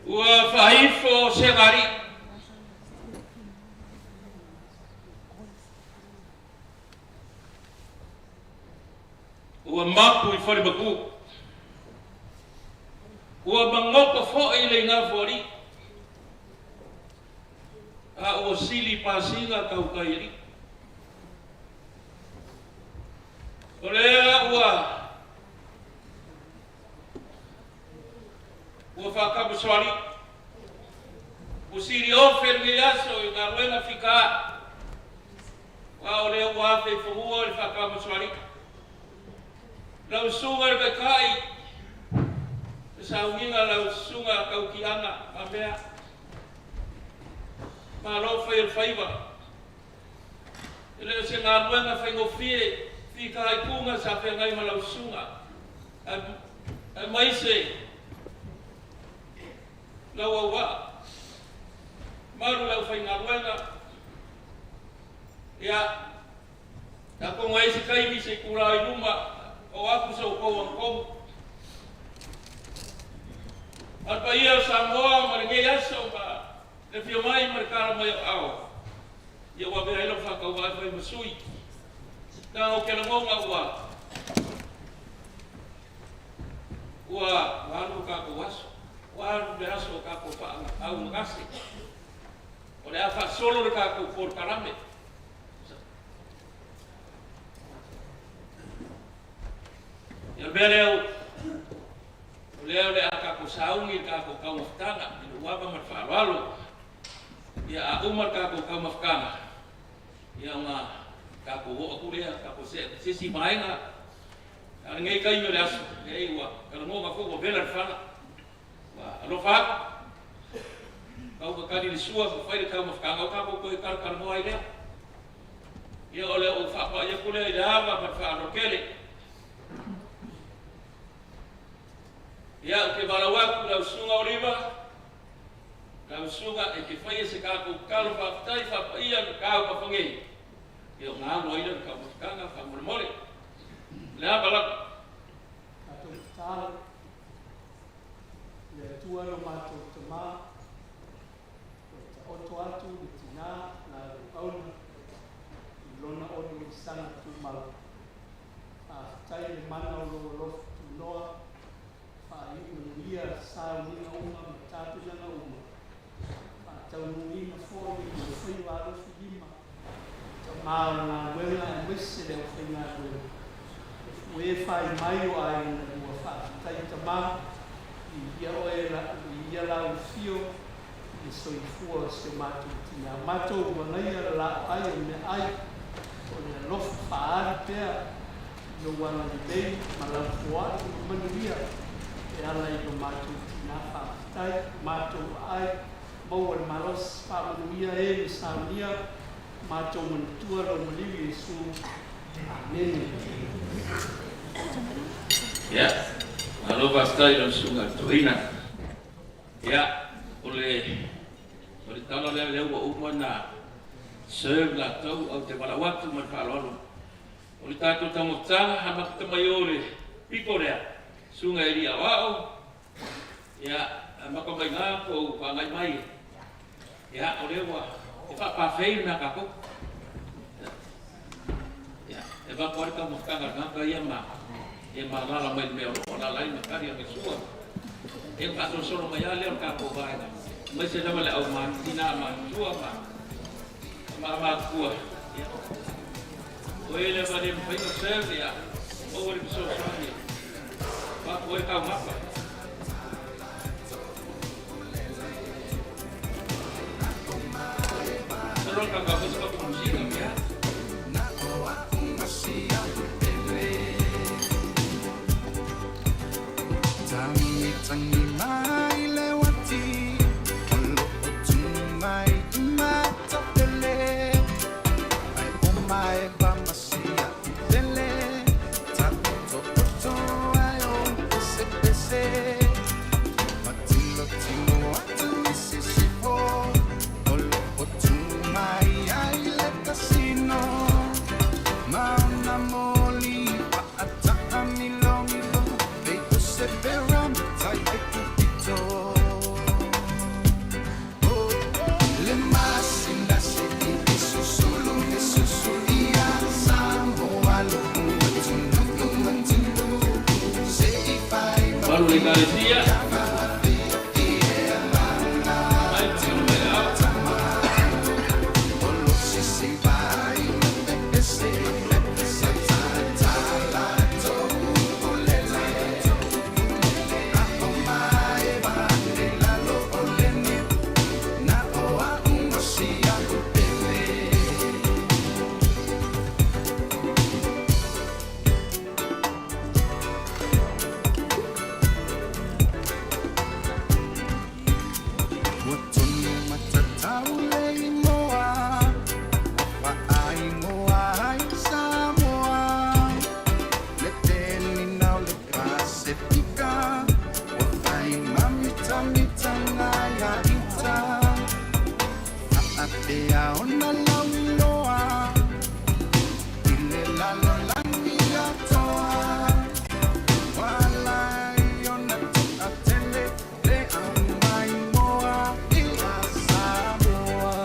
Ua faaifo Segalii. Ua mapu i Falemapu. Ua magoto foi le Igafoalii, a ua sili pasina Tautaialii. O lea ua Ua faatamasoalii, ua sili ofe lenei aso i galuega fita, a o lea ua afe i fanua le faatamasoalii. Lau Susuga i le Taitai, le sauniga lau Susuga Tautiaga Mamea, malo fai o le faiva. E le o se galuega faigofie fitaituga sa feagai ma lau susuga, aemaise lau auvaa, malu le aufaigaluega. Ia, atonu e i ai se taimi se i tulai i luma o atu se outou agatonu. A o le paia o Samoa ma lenei aso ma le afio mai ma le tala mai o aao, ia ua avea ai lau faatauvaa e fai ma sui. Leaga ou te lagona ua ua alu lo tatou aso, ua alu le aso o tatou faaaaugase. O le a faasolo le tatou polokalame. Ia o le mea lea, o lea o le a tatou sauni i le tatou taumafataga i lou ava ma le faaaloalo. Ia a uma le tatou taumafataga, ia ona tatou oo atu lea, tatou see atu i se isi vaega. A o lenei taimi o le aso, leai ua talanoa foi ua vela le fala. Ua alofa atu, tau tatali le sua ma fai le taumafataga, o tatou toe talatalanoa ai lea. Ia o le ou faapai atu lea i le ava ma le faaaloalo tele. Ia, ou te valaau atu i lau Susuga Oliva, lau Susuga e te faia se tatou tatalo faafetai faapaia le taumafagei, ia ona alo ai lea o le taumafataga faamolemole. O le ava lava. Tatou tatalo, Le Atua lo matou Tama, ua taoto atu le tina la auauna i lona oliolisaga tumau. Faafetai le mana o lou alofa tunoa, faaiu manuia sauniga uma ma tapenaga uma, faataunuuina foi le faiva alofi lima, tama o le galuega aemaise le aufaigaluega, e fue fai mai o aiga na lua. Faafetai tama, viia oe la, viia lau afio i le soifua o si o matou tina. Matou agaia le laoai o meaai o le alofa faaali pea i lou agalelei ma lau foai ma manuia e ala i lo matou tina. Faafetai matou aai maua le malosi faamanuia e le saunia matou manatua lou maliu Iesu. Amene. Ia, malo faafetai i lau Susuga i le Toeaina. Ia, o le, o le tala lea, lea ua uma ona serve latou, ae ou te valaau atu ma le faaaloalo. O le tatou taumafataga, amata mai o le pito lea, Susuga i Alii Aoao, ia, amata mai ina po o ua agai mai, ia, o lea ua, e faapafei le mea a tatou. Ia, e avatu lava le taumafataga a le tagata ia ma, ia ma alaala mai i le mea o lo o alaala ai ma tali ana sua. Ia ona faasolosolo mai lava lea o le tatou vaega, aemaise lava le au tina matutua ma tama matutua. Ia, o e lava le mafai ona serve, ia, maua le fesoasoani e avatu ai taumafa. Masalo o le tatou fai se tatou musika, ia. Tangi mai le uati o lo o tu mai i Matapele Ai o mai va masia i pele Takoto toto ai o pese pese Matilotilo atu i sisifo O lo o tu mai ai. le Ekalesia mai ma le ao. Ua tonu matatau le igoa, ua faaigoa ai Samoa. Le tenina o le Pasefika, ua fai ma mitamitaga ia ita. Faatea ona lauiloa, i le lalolagi atoa. Wala ona toatele le aumaimoa ia Samoa.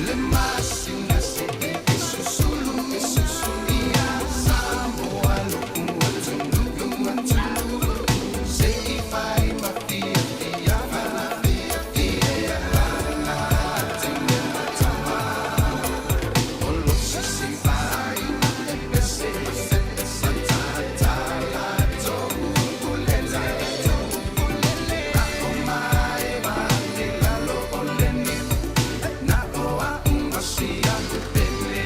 Le masina se e susulu e susulu ia Samoa lo'u atunuu atunuu se i fai ma fiafia fia fia la tenge matama olo sisi vai e pese se ta la to ulele ulele a o mai va le lalo oleni na o a ungasia pele.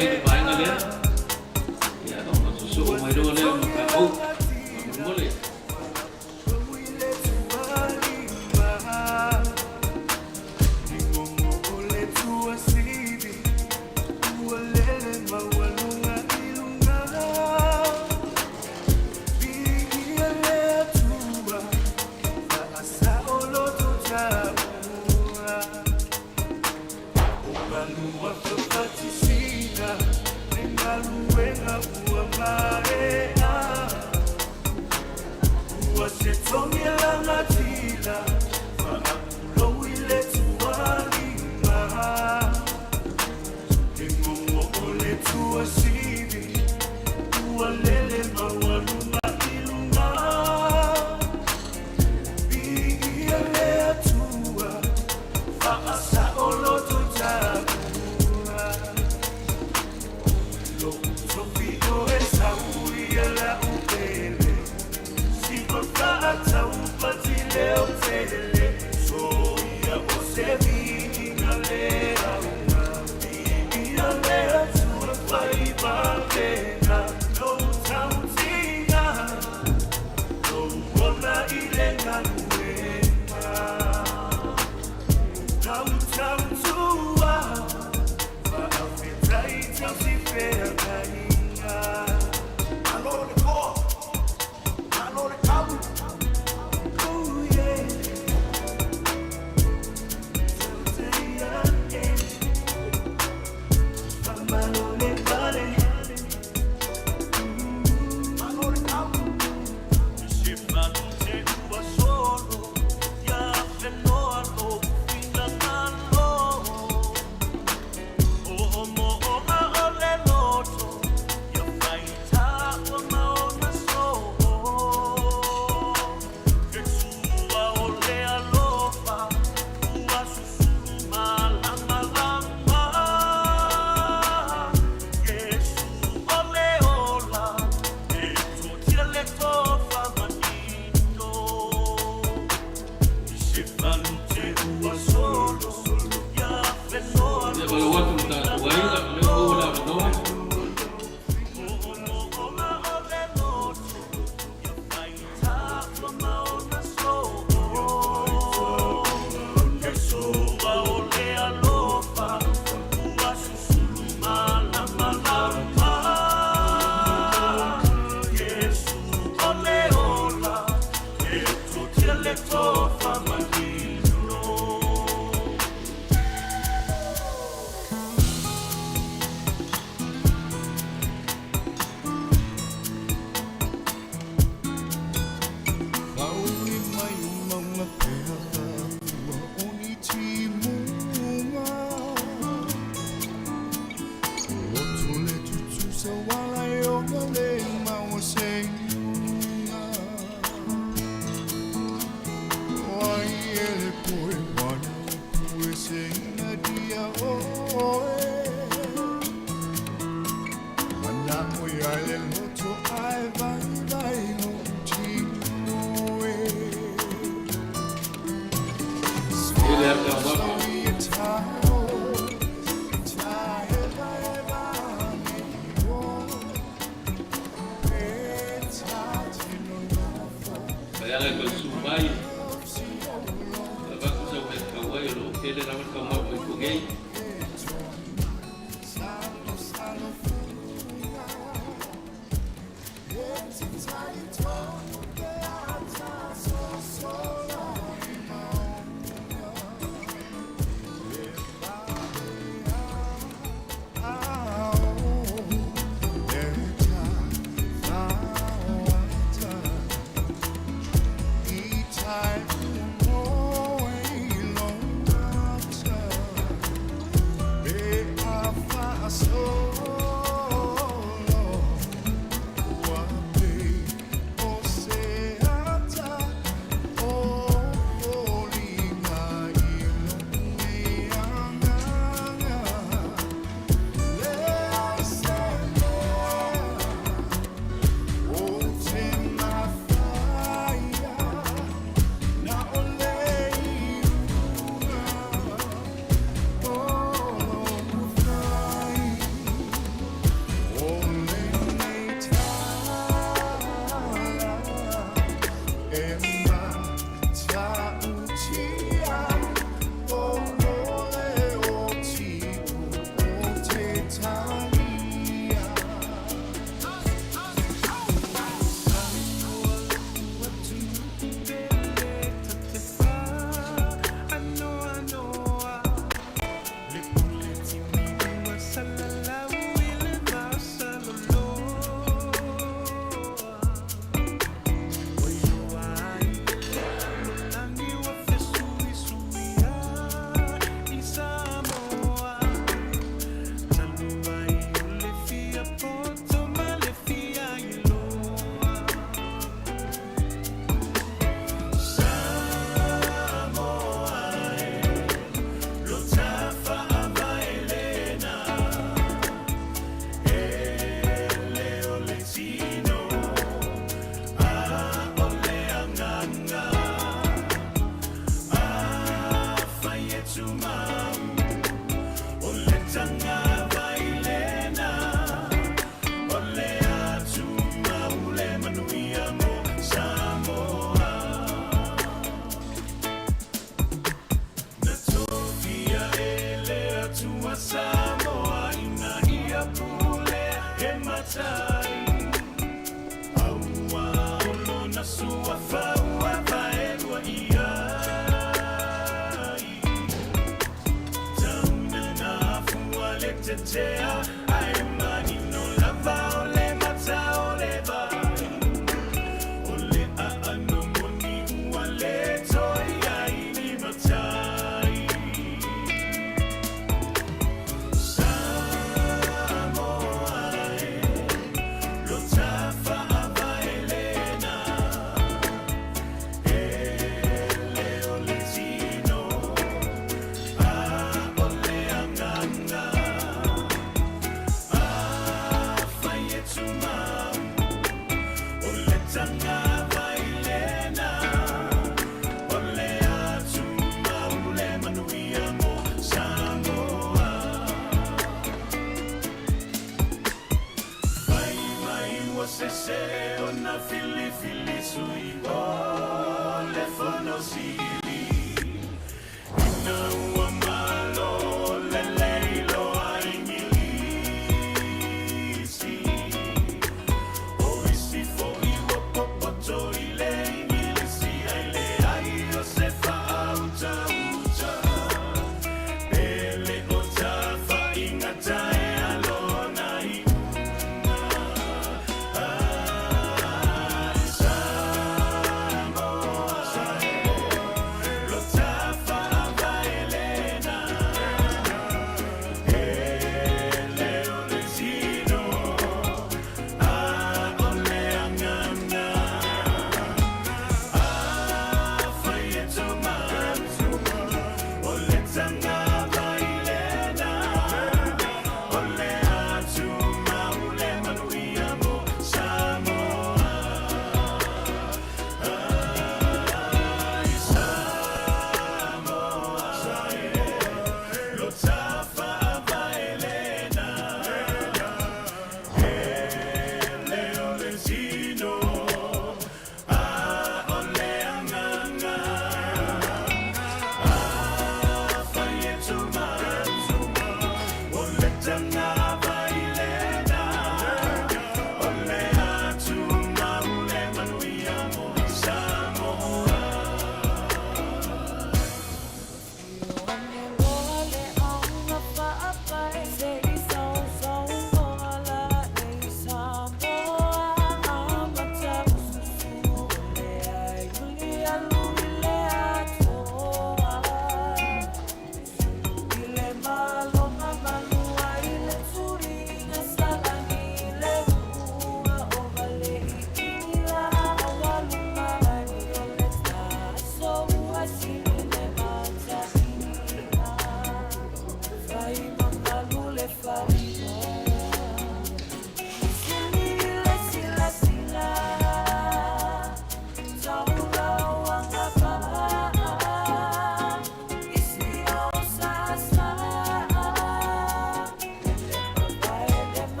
mai le vaega lea, ia ona sosoo mai loa lea ma tatou. Faamolemole. Ia malu atu le tatou aiga, o lea ua maua le avanoa. E le ata mapa. Vaiaga e toe susu mai, e avatu sau mea tatau ai, o lo o tele lava le taumafa i Fugei.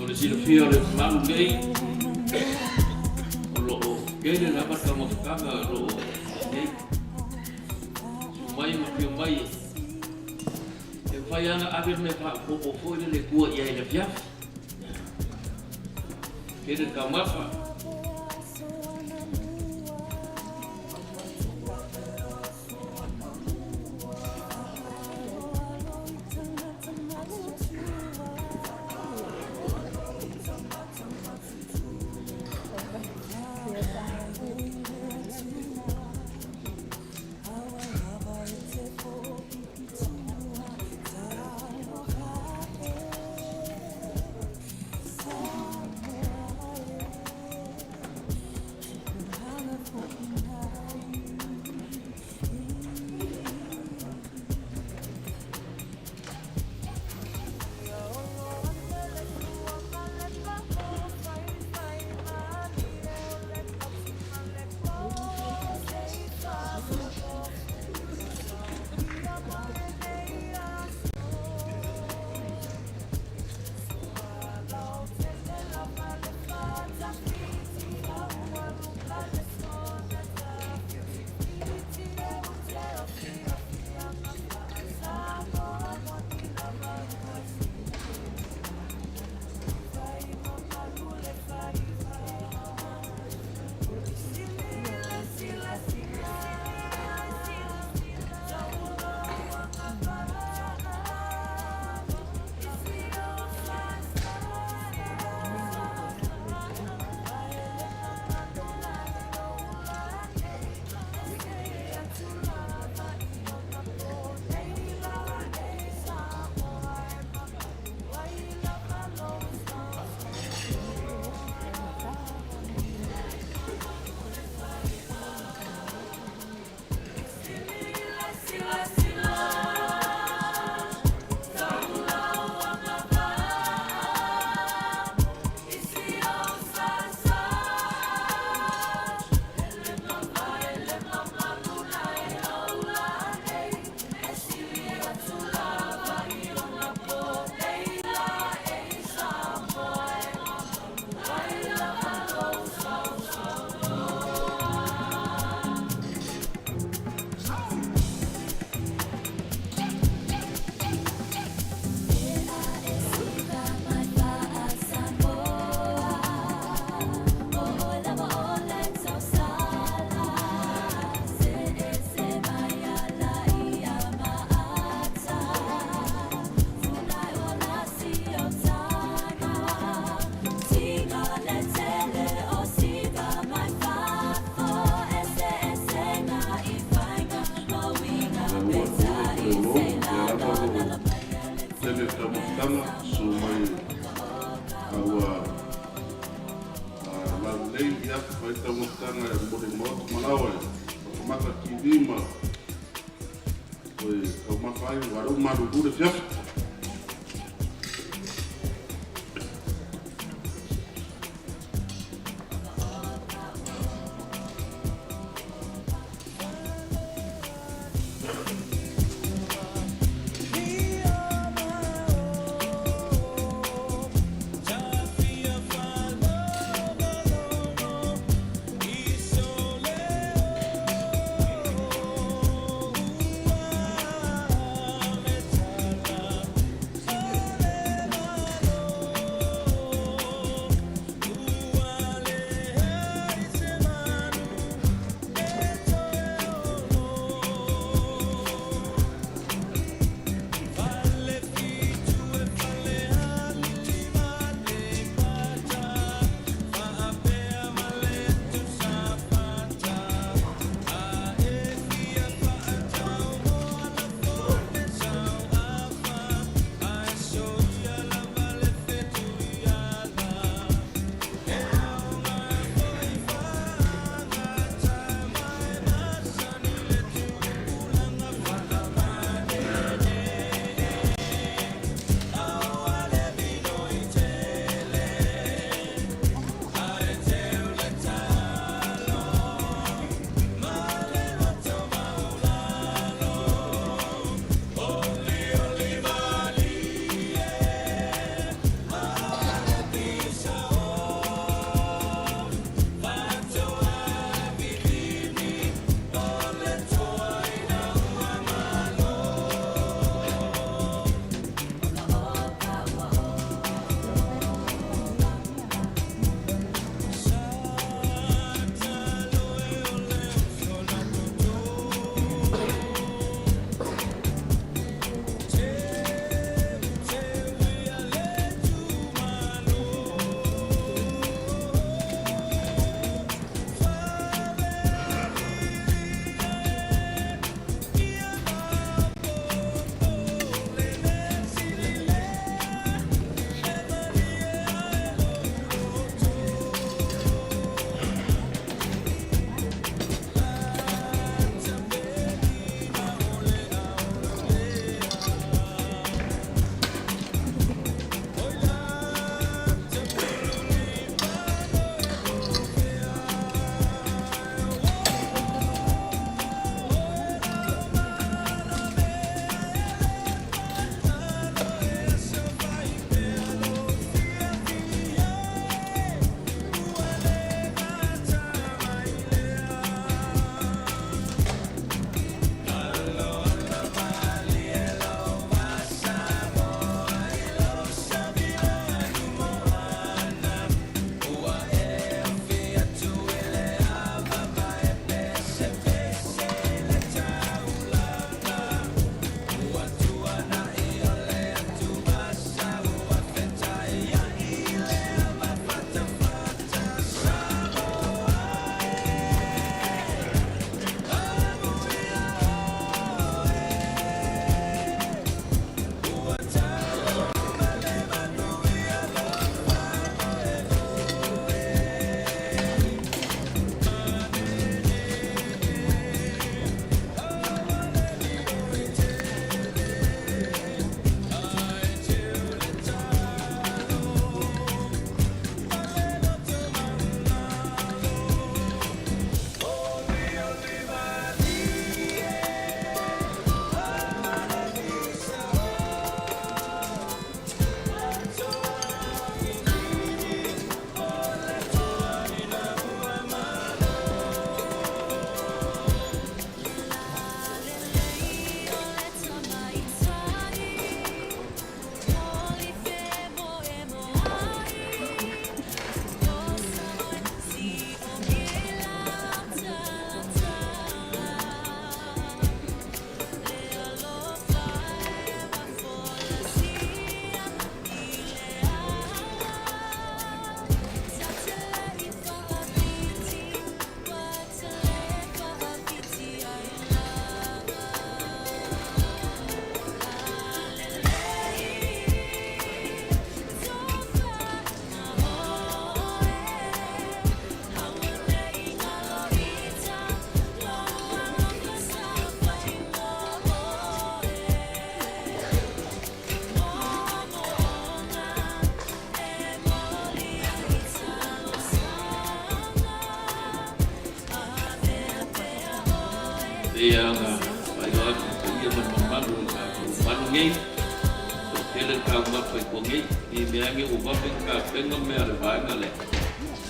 O le silafia o le mamalu nei, o lo o tele lava taumafataga o lo o nei. Susu mai ma afio mai e mafai lava ona ave le mea faaopoopo foi lele e tua i ai i le afiafi. Tele le taumafa. taumafataga, susu mai a ua laulelei, ia, fai taumafataga e molimau atu malaoa e Makamaka TV ma toe taumafa ai, aua o lea ua malulu le afiafi. Pei ona faailoa atu i le paia ma le mamalu o le tatou malu nei, toatele le taumafa i tua nei, ne i mea ane ua vave ona tapena mea a le vaega lea,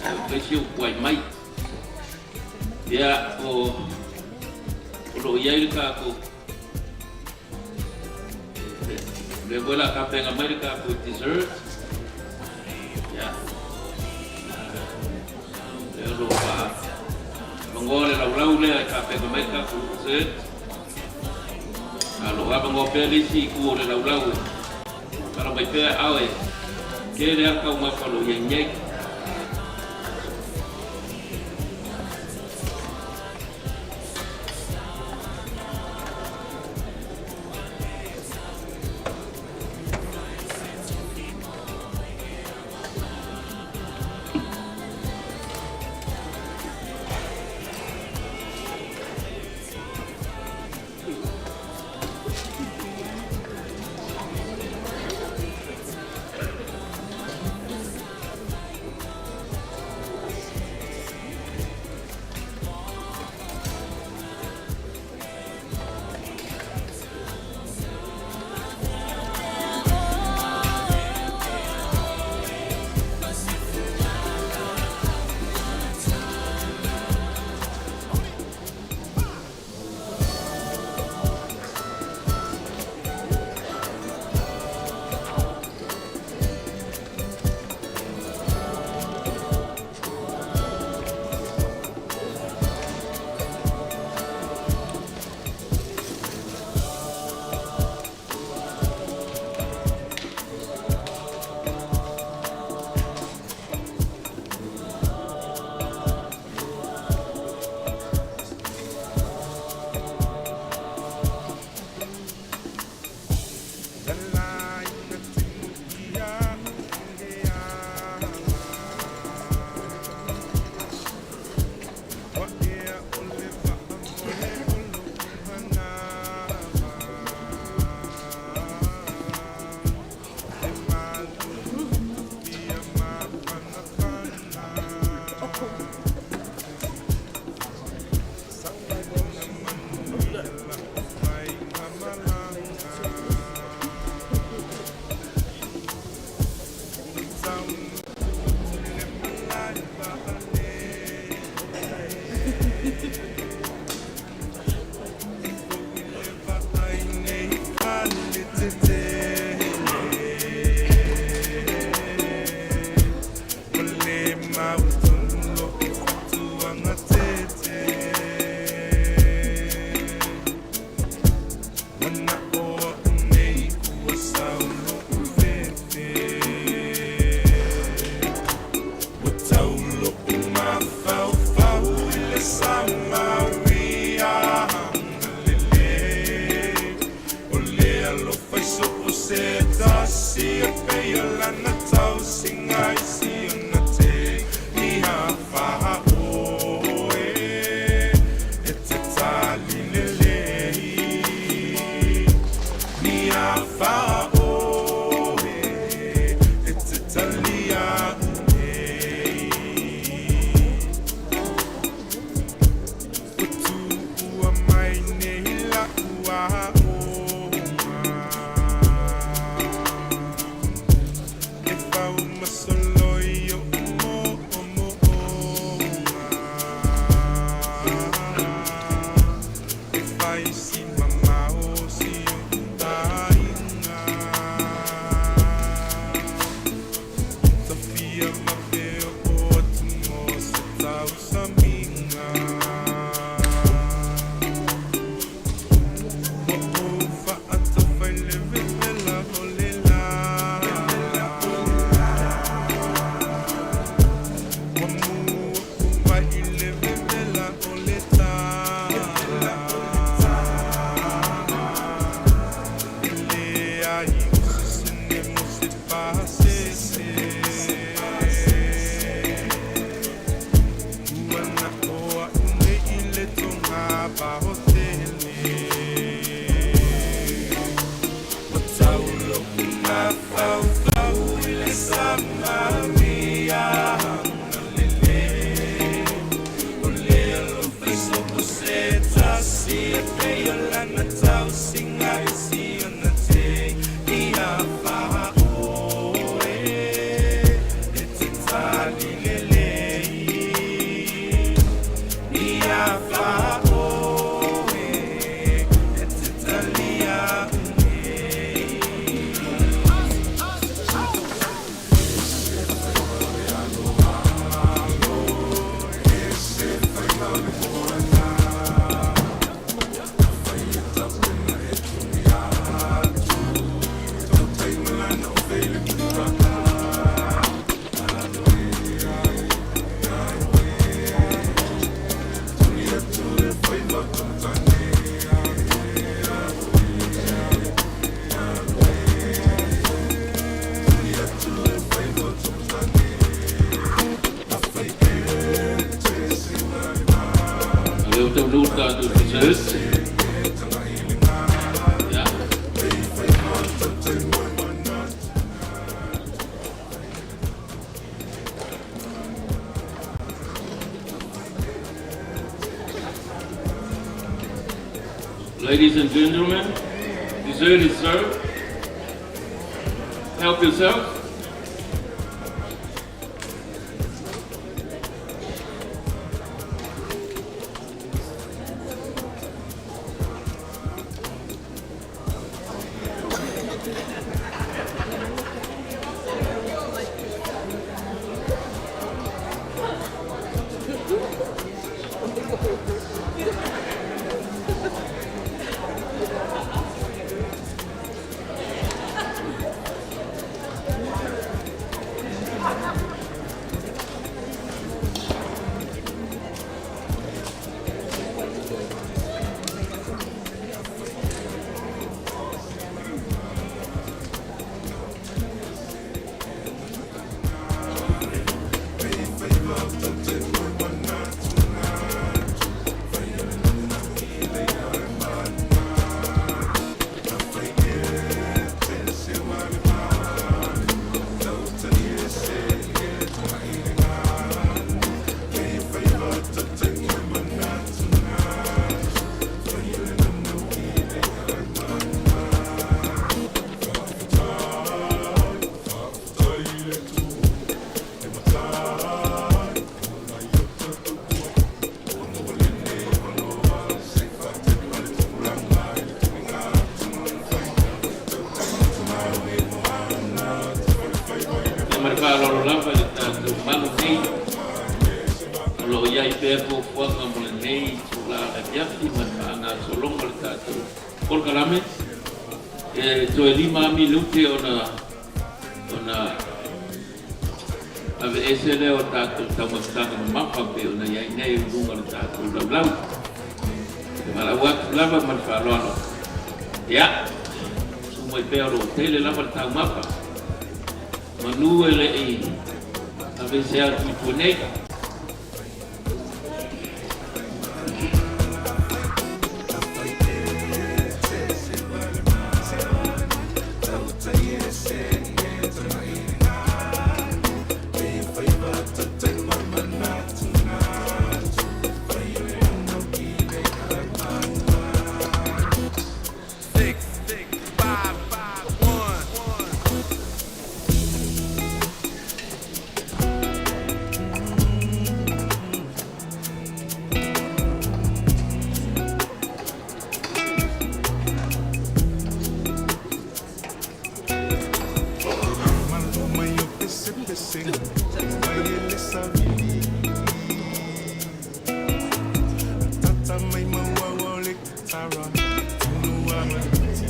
ae ua fai si ou tuai mai. Ia, o o lo o i ai le tatou, o lea foi o le a tapena mai le tatou dessert, ia, lea o lo o faaavanoa le laulau lea e tapena mai le tatou dessert. A o lo o avanoa pea le isi itu o le laulau e tala mai pea ao e tele lava taumafa o lo o i ai nei. O taunuu le tatou dessert. Ia. Ladies and gentlemen, dessert is served. Help yourself. Ia ma le faaaloalo lava i le tatou Malo nei o lo o i ai pea fuafuaga mo lenei itulā o le afiafi ma le faagasologa o le tatou polokalame. E toe 5 minute ona aveese lea o tatou taumafataga mamafa pei ona i ai nei i luga o le tatou laulau. E valaau atu lava ma le faaaloalo. Ia, susu mai pea o lo o tele lava le taumafa. Manu e le i aveese atu i tua nei. 6, 5, 1. Malu mai o pese pese mai ele savili. Tata mai maua o le tara tunua maluti.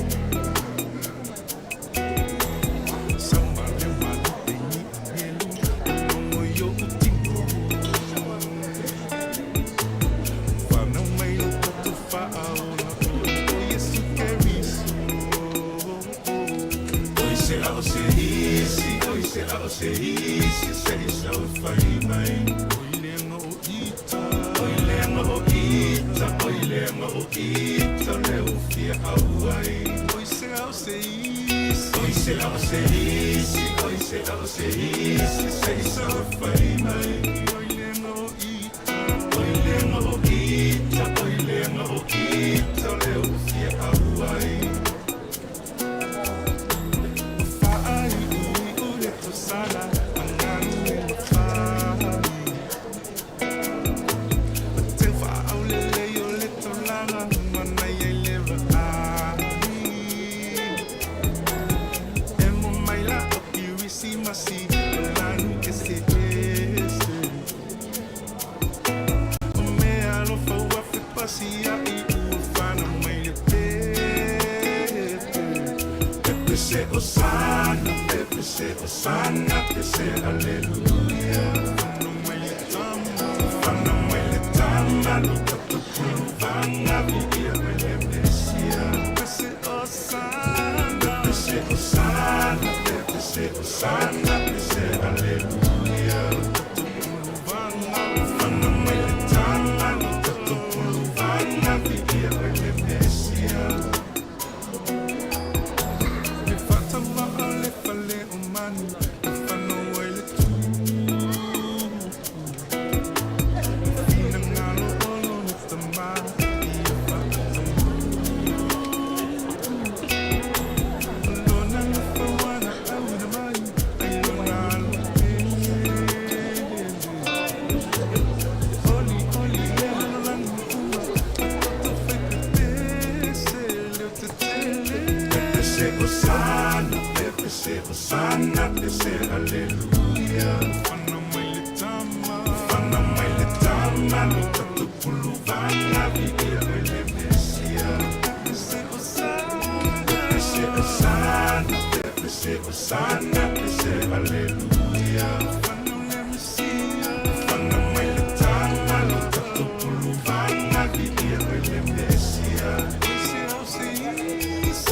Samba le malu pengi angelu longo yo utino. Whanau mai lo tatu whaaola o Yesu Keriso. Oi se ao se isi, oi se ao se isi, se isa o whai mai. Oi lenga o ita, oi lenga o ita, oi lenga o ita, leo fia au ai. Oi se ao se isi, oi se ao se isi, oi se ao se isi, se isa o whai mai. Oi lenga o ita, oi lenga o ita, oi lenga o ita, leo fia au ai. Whaai ui o le tosala, anganu e mawhai. Te whaau le lei o le tolanga, manai ai le vaai. E mo mai la o kirisi masi, o lanu e se ese. O mea alofa ua fe pasi ai ua whana mai le pepe. Pepe se osana, pepe se osana, pepe se aleluia. Whana mai le tama, whana mai le tama, lo tatu puluvanga, vivia mai le Mesia. Pepe se osana, pepe se osana, pepe se osana, pepe se aleluia. Lo tatu puluvanga, whana mai le tama, lo tatu puluvanga. Se Hosanna, se Hallelujah. Fana mai le tama, fana mai le tama, lo tatupulu vana vi ia le Messia. Se Hosanna, se Hosanna, se Hosanna, se Hallelujah. Fana le Messia, fana mai le tama, lo tatupulu vana vi ia le Messia.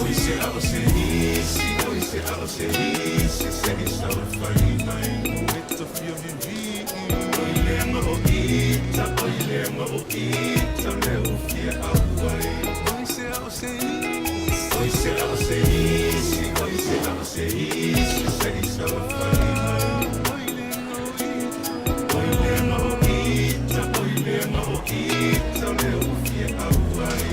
Oi se au se isi, oi se au se isi, se isa o fai mai. Oi lenga o ita, oi lenga o ita, le o fia au ai. Oi se au se isi, oi se au se isi, oi se au se isi, se isa o fai mai. Oi lenga o ita, oi lenga o ita, le o fia au ai.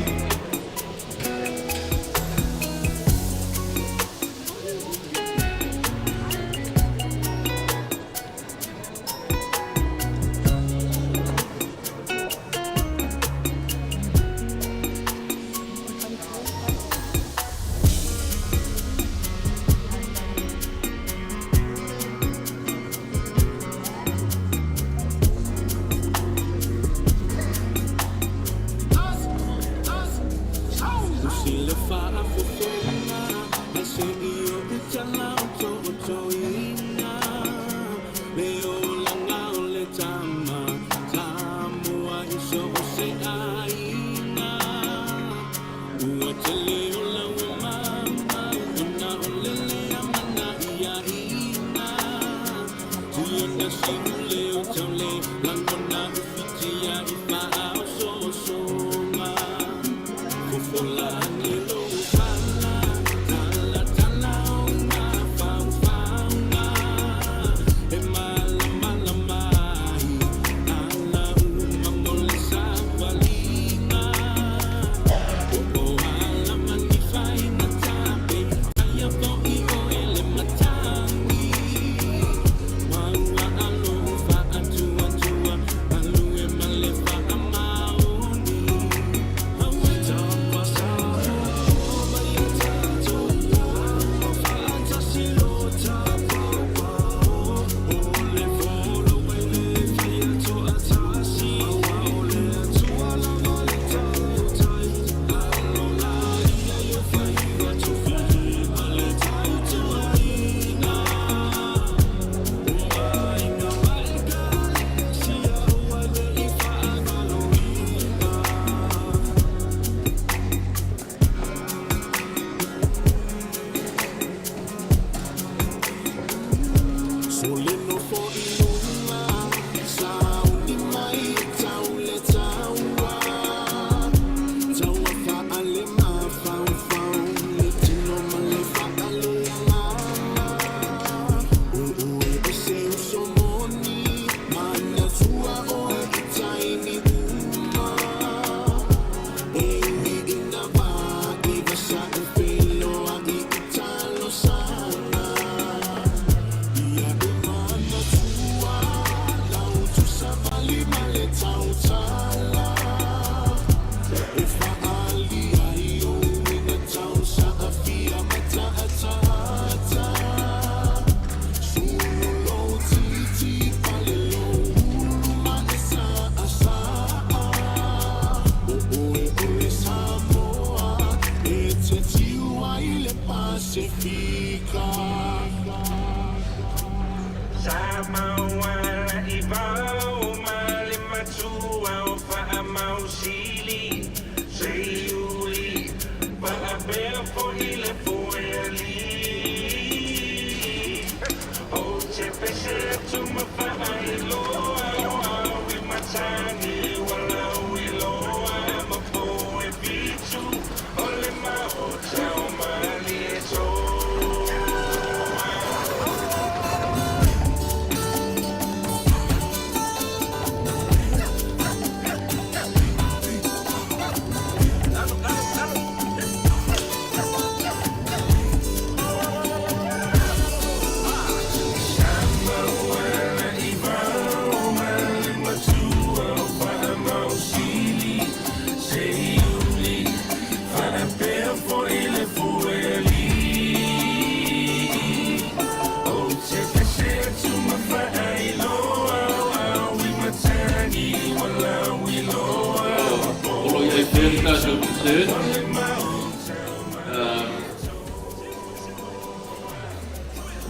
tatou dessert.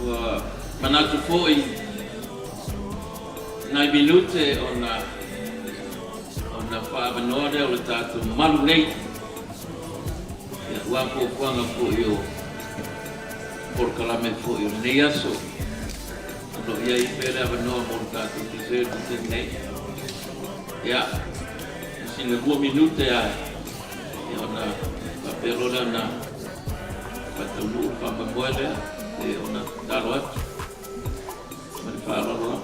Ua manatu foi nai minute ona ona fa'aavanoa lea o le tatou malu nei ia ua fuafuaga fo'i o polokalame fo'i o lenei aso o lo'o i ai pea le avanoa mo le tatou dessert i taimi nei. Ia sina 2 minute ae ia ona faapea loa lea ona faataunuu le faamoemoe lea e ona tatalo atu ma le faaaloalo lava.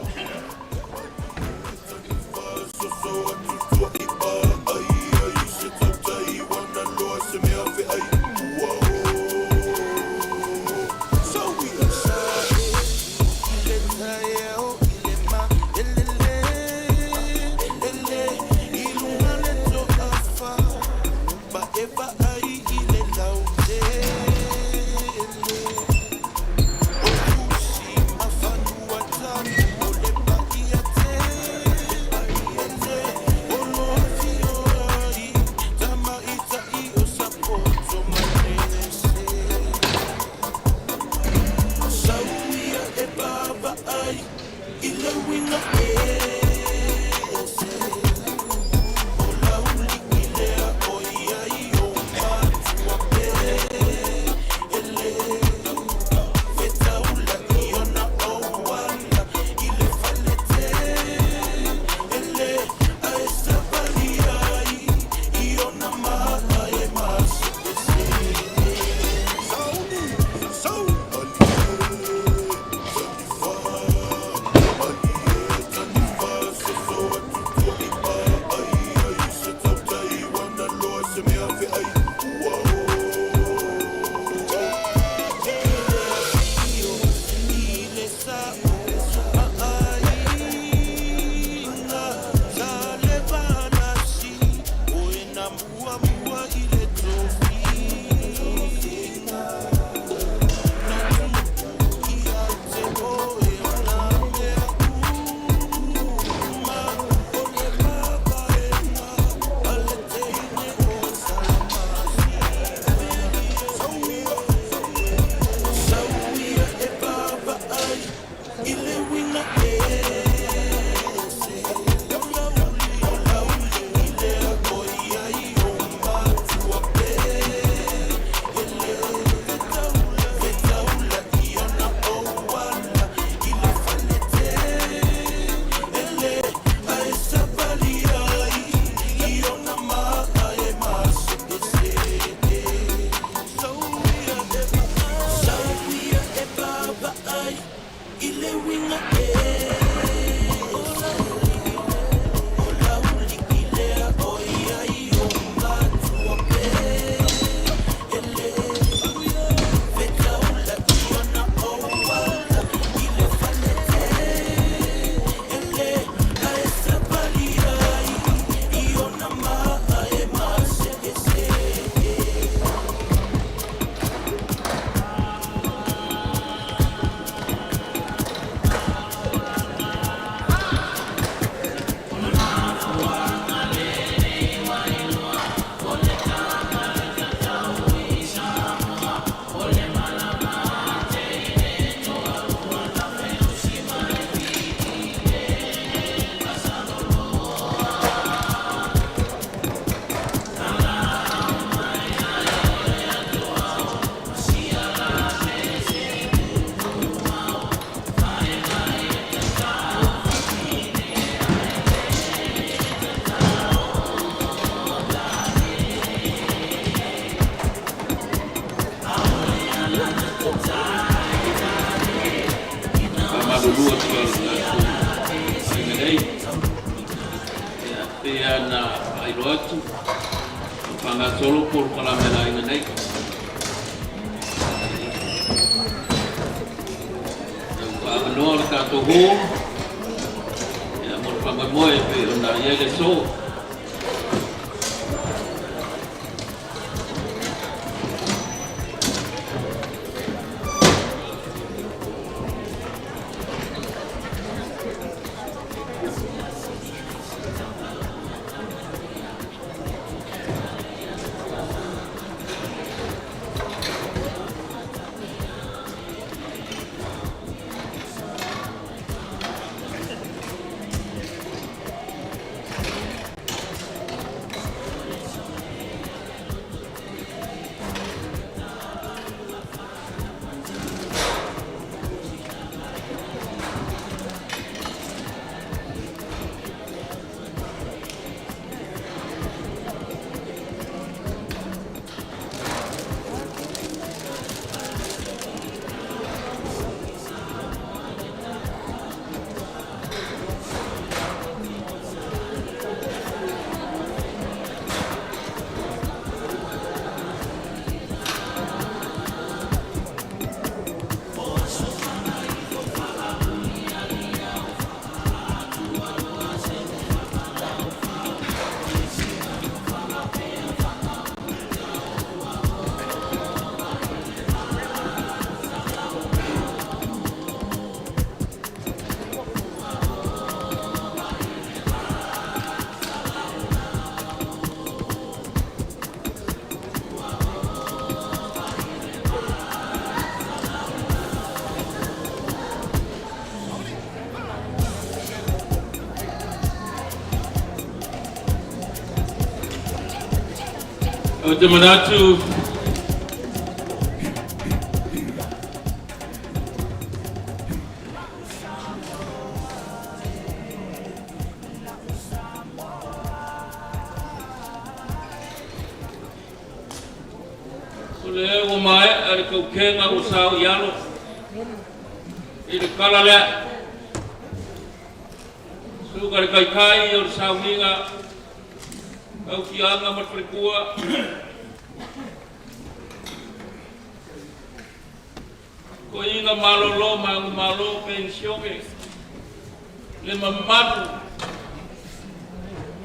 Faamalulua atu ai i le tatou aiga nei ia pei lava ona faailoa atu o faagasolo polokalame a le aiga nei. Ua avanoa le tatou hall ia mo le faamoemoe pei ona i ai le aso. Ou te manatu O lea ua maea le tautega ua sao i alo i le tala lea. Suka le taitai o le sauniga, tautiaga ma le faletua. Toeaina malolo manumalo penisione le mamalu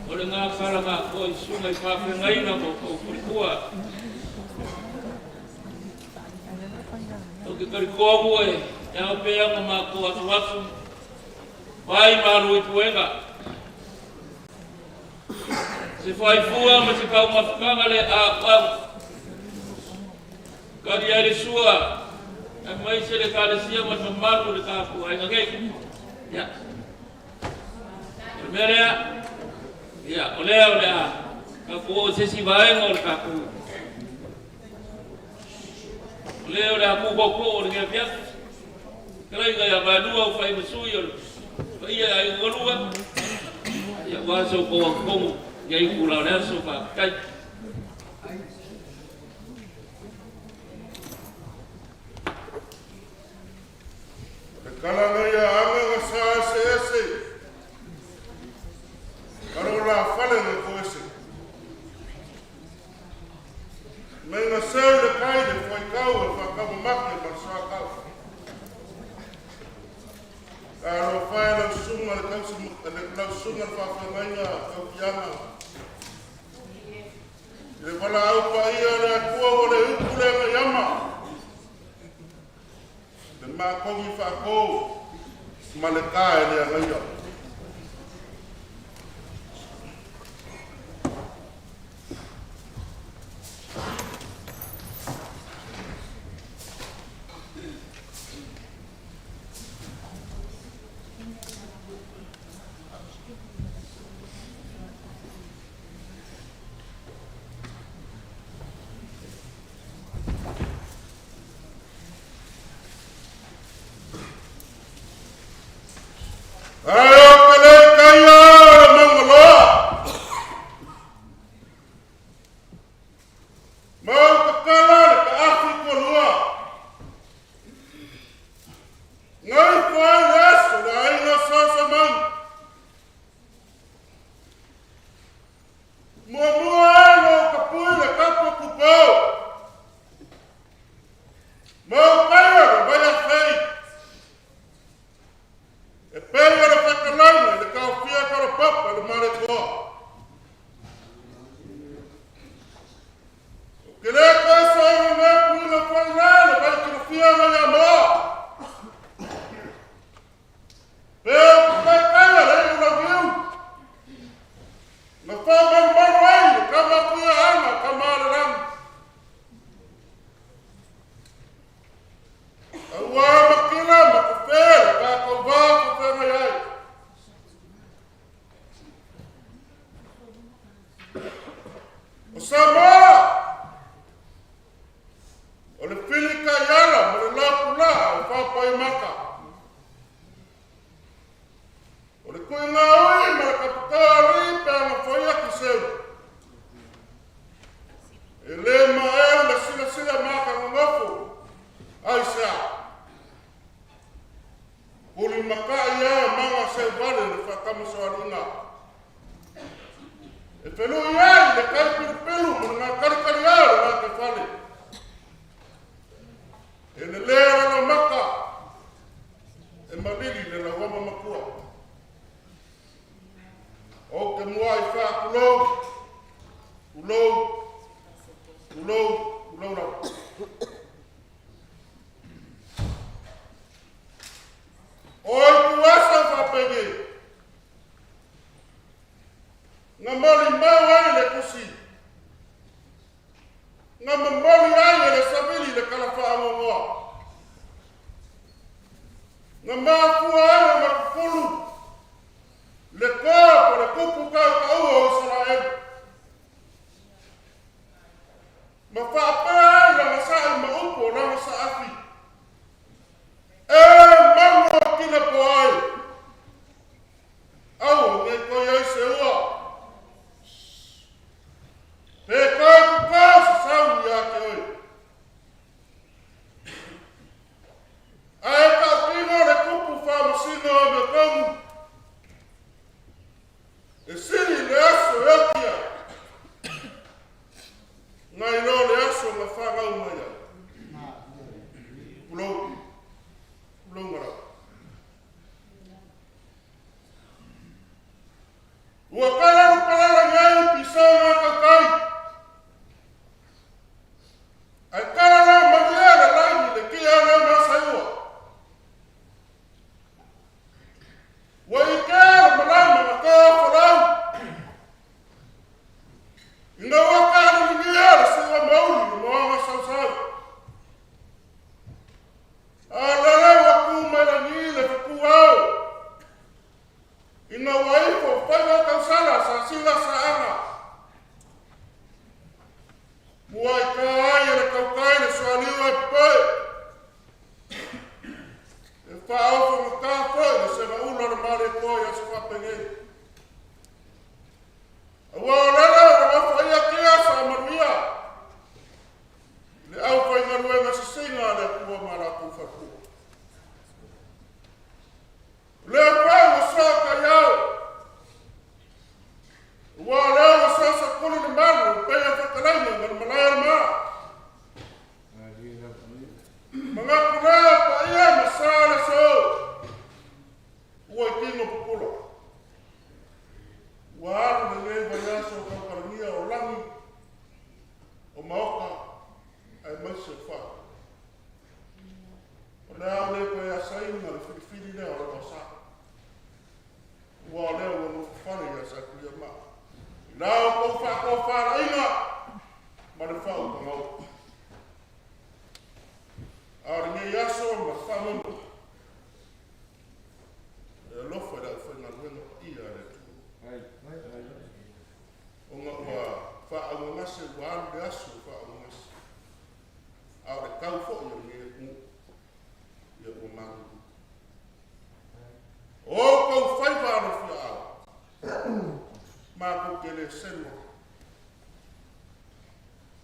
o lena tala na atoa i susuga i faafeagaiga ma outou faletua. Ou te talitonu e ao pea ona matou asuasu vai malu i puega. Se faifua ma se taumafataga le aaau. Tali ai le sua, aemaise le Ekalesia ma le mamalu o le tatou aiga nei. Ia. O le mea lea, ia, o lea o le a tatou oo i se isi vaega o le tatou O lea o le a tu tootoo o lenei afiafi. Fetalaiga ia Vaelua o fai ma sui o le paia i aiga galua. Ia, aua se outou autotonu i ai itula o le aso, faafetai. Le tala nei a aga na sa eseese, Kalo la fale na toese. Mei na seu le kai le fuaitau e whakamamake ma le soakau. Talofa e lau susuga le tausi lau susuga le faafeagaiga tautiaga. I le valaau paia a le Atua ua le upu le agaiama. Le makogi faato ma le ta e le agaia. Ae o ke le kai a le maungaloa. Mau tatala le taafi tualua. Ngai fai le aso le aiga sa sa mau. Muamua e lo kapui le kapo kupau. Mau paia le vai a fei. E pei o le fetalaiga i le taofia kalapapa le Malietoa. Ou te le toe soona le puina foi la le vai kilofia ngai Amoa. Pe o te taitaia le iu lauiu. Na whāmarumaru ai le kama kuia ana kama a le langi. Aua makila ma kofē le tātou vā whawhengai ai. O Samoa, o le pili taiala ma le lapulaa o Papaimaka. O le kuiga ui ma le kaputā alii pe ana foia ki seu. E le maea le silasila makagogofo, aisea? Puli makai ea maga seu vale le whaakamasoaliga. E whenui ai le kai pelupelu mo le ngā kalikali a le ngā fale. E le lea lana maka, e malili le lauama makua. O te mua i wha kulou, kulou, kulou, kulou lava. Oi tuasa whapenge, nga moli mau ai le kusi, nga momoli ai e le savili le kala whaangongoa. Nga mafua ai o makupulu, le koa po le kupu kau kaua o Israel. faaofogata foi le segaula o le Malietoa i aso faapenei. Aua o lele ua ofoia kia faamanuia le aufaigaluega sisiga a le Atua ma latou faletua. O lea foi ua soo taiao, ua o lea ua soo sakuli le malu e pei o fetalaiga ma le malae o le maa. Manatu lea paia ma sa le aso ua i tino pupula. Ua alu lenei vaiaso o tautalagia o lagi, o maota, aemaise o fale. O le a ou le toe asaina le filifili lea o le sa. Ua o lea ua nofofale ia Satuiamaa. I la outou faatofalaiga ma le faautaga. A o lenei aso ma faamoemoe, e alofa i le aufaigaluega paia a le Atua. Ona ua faaaaogagase ua alu le aso faaaaogagase. A o le tau foi o lenei atunuu, ia ua malulu. O outou faiva alofiaao, matou te le selu atu.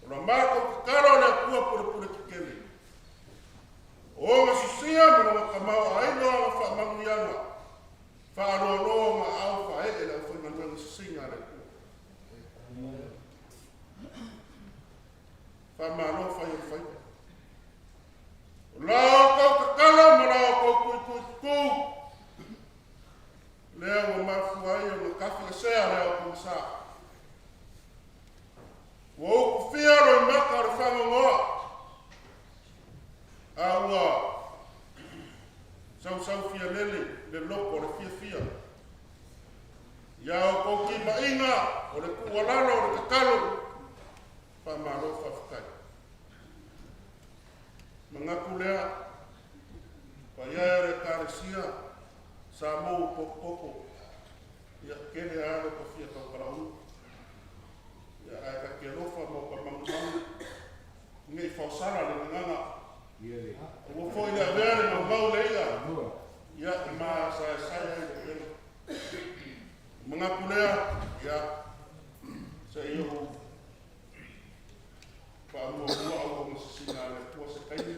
O la matou tatalo a le Atua pulepule tetele, o ona sosia ma lona tamaoaiga o ana faamanuiaga, faaloaloa ona aao faaee le aufaigaluega sisiga a le Atua. Faamalo fai o le faiva. O la outou tatalo ma la outou tuitui tutu, lea ua mafua ai ona tafiesea le ao pogisa. Ua utufia loimata o le fagogoa, a ua sausau fialele le loko o le fiafia. Ia outou timaiga o le tuualalo o le tatalo, faamalo faafetai. Manatu lea, paia e o le Ekalesia, sa mou potopoto, ia tele alo ka fia tautalaunu. Ia ae ta te alofa ma o ta manumanu, nei faosala le gagana. Ua foi le avea le maumau le ia, ia ma saesae ai le pena. Manatu lea, ia, se i ou faamuamua auauna sisina a le Atua se taimi,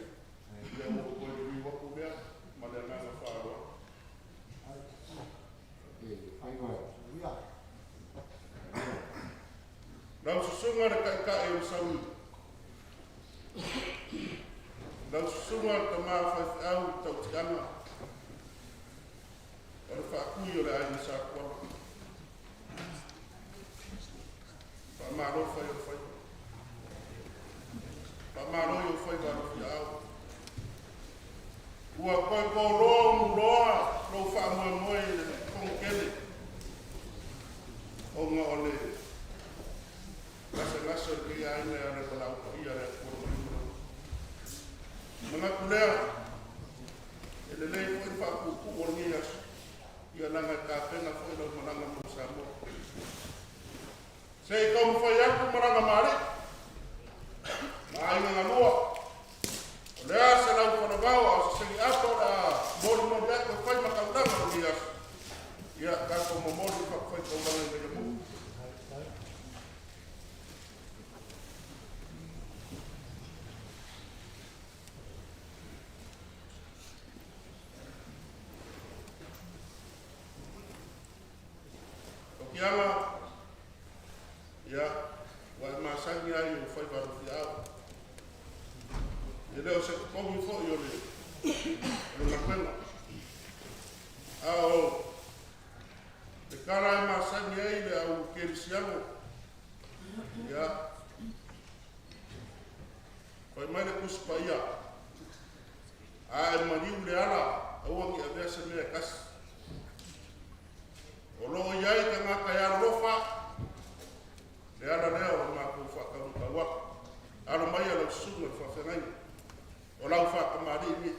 ia ua ou toe liliu atu lea ma le agaga faaaloalo. Lau susuga le taitai o le saui, lau susuga le tama faifeau i tautiaga, o le faatui o le aiga Satuala. Faamalo fai o le faiva. Faamalo i ou faiva alofiaao. Ua toe toloa umuloa lou faamoemoe i le fono tele, ona o le gasegase o lenei aiga e ala i valaau paia a le Atua lona. Manatu lea, e lelei foi le faapuupuu o lenei aso, ia laga e tapena foi lau malaga mo Samoa. Se i taumafai atu malaga malie, ma aiga galua, o le a se lau falavao a o se segi ato o le a molimoli atu e fai ma taulaga o lenei aso. Ia tatou momoli le fatafaitaulaga i Vaiamu. Tokiaga, ia, ua e masani ai i ou faiva alofiaao. E le o se totogi foi o le galuega. A o le tala e masani ai le au kerisiano, ia, fai mai le Tusi Paia, a e maliu le ala, aua ne i avea se mea e tasi. O lo o i ai tagata e alolofa, le ala lea o le matou faataumatau atu. Alo mai a lau susuga i le faafeagaiga, o lau faatamalii nei.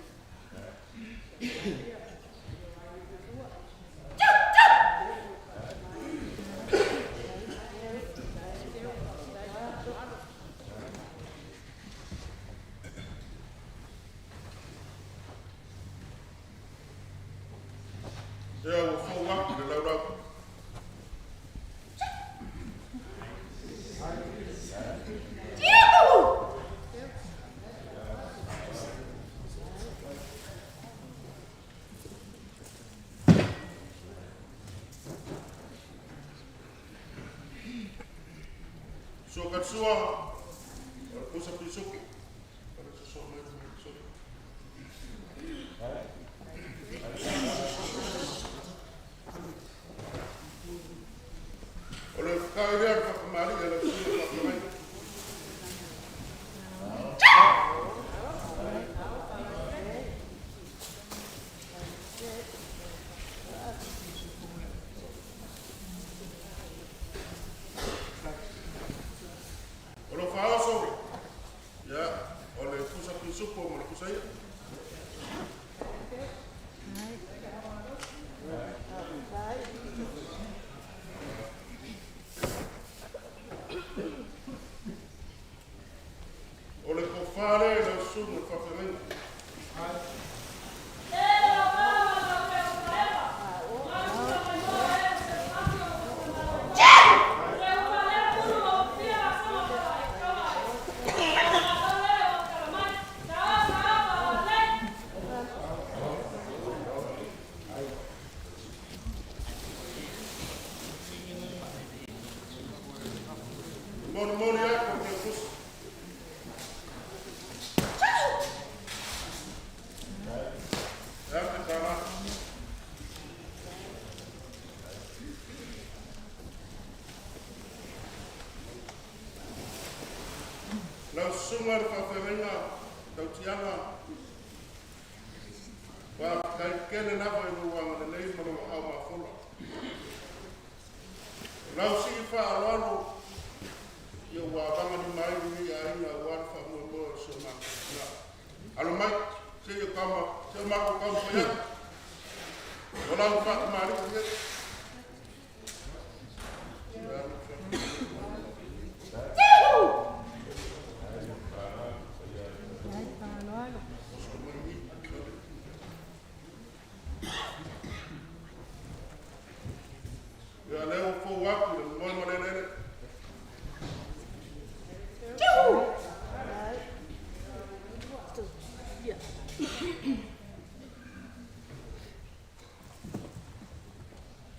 Lea ua fou atu le laulau. Sua ka sua, o le pusa pisuku. O le soso mai le pisuku. O le kai lea le whakamali e lau sua whakamai. O le faaoso, ia, o le pusa pisupo ma le pusa ia. O le tofa lea i lau susuga i le faafeagaiga. E molimoli atu o Teutusi. E a te tālā. Lau susuga i le faafeagaiga tautiaga, faafetai tele lava i lou agalelei ma lou aao mafola. O lau sii faaaloalo ia ua avagalima ai lenei aiga aua le faamoemoe o si o matou tina. Alo mai, se i o kama, se o matou taumafai atu. O lau faakamali'i nei. Ia lea ua fou atu le moe ma le eleele.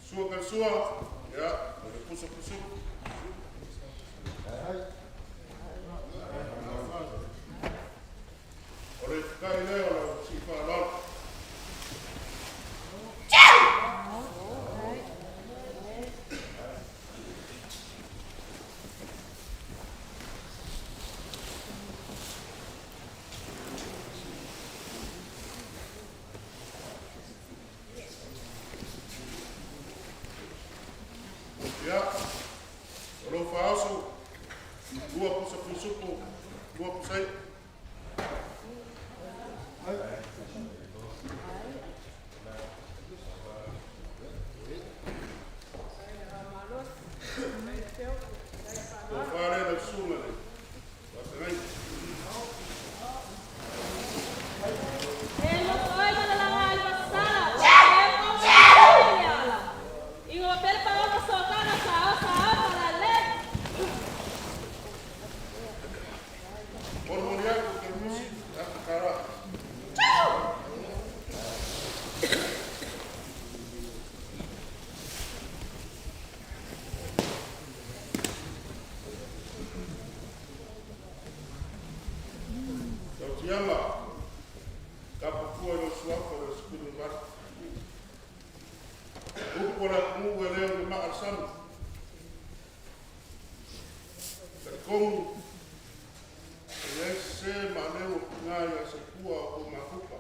Sua ka sua, ia, o le pusa pusu. O le kai lea o lau sii faaaloalo. Ia, o lou faaoso, lua pusa pisupo, lua pusa i'a. Tofa lea lau susuga le faafeagaiga. Molimoli atu ke musi atu kara. Tautiaga, tapafua i lou suafa o le 18. Upu a le atunuu e le o le maa le sami. Talitonu, e leai se sē ma aleu o pugā iā Saipua o kou mafuta.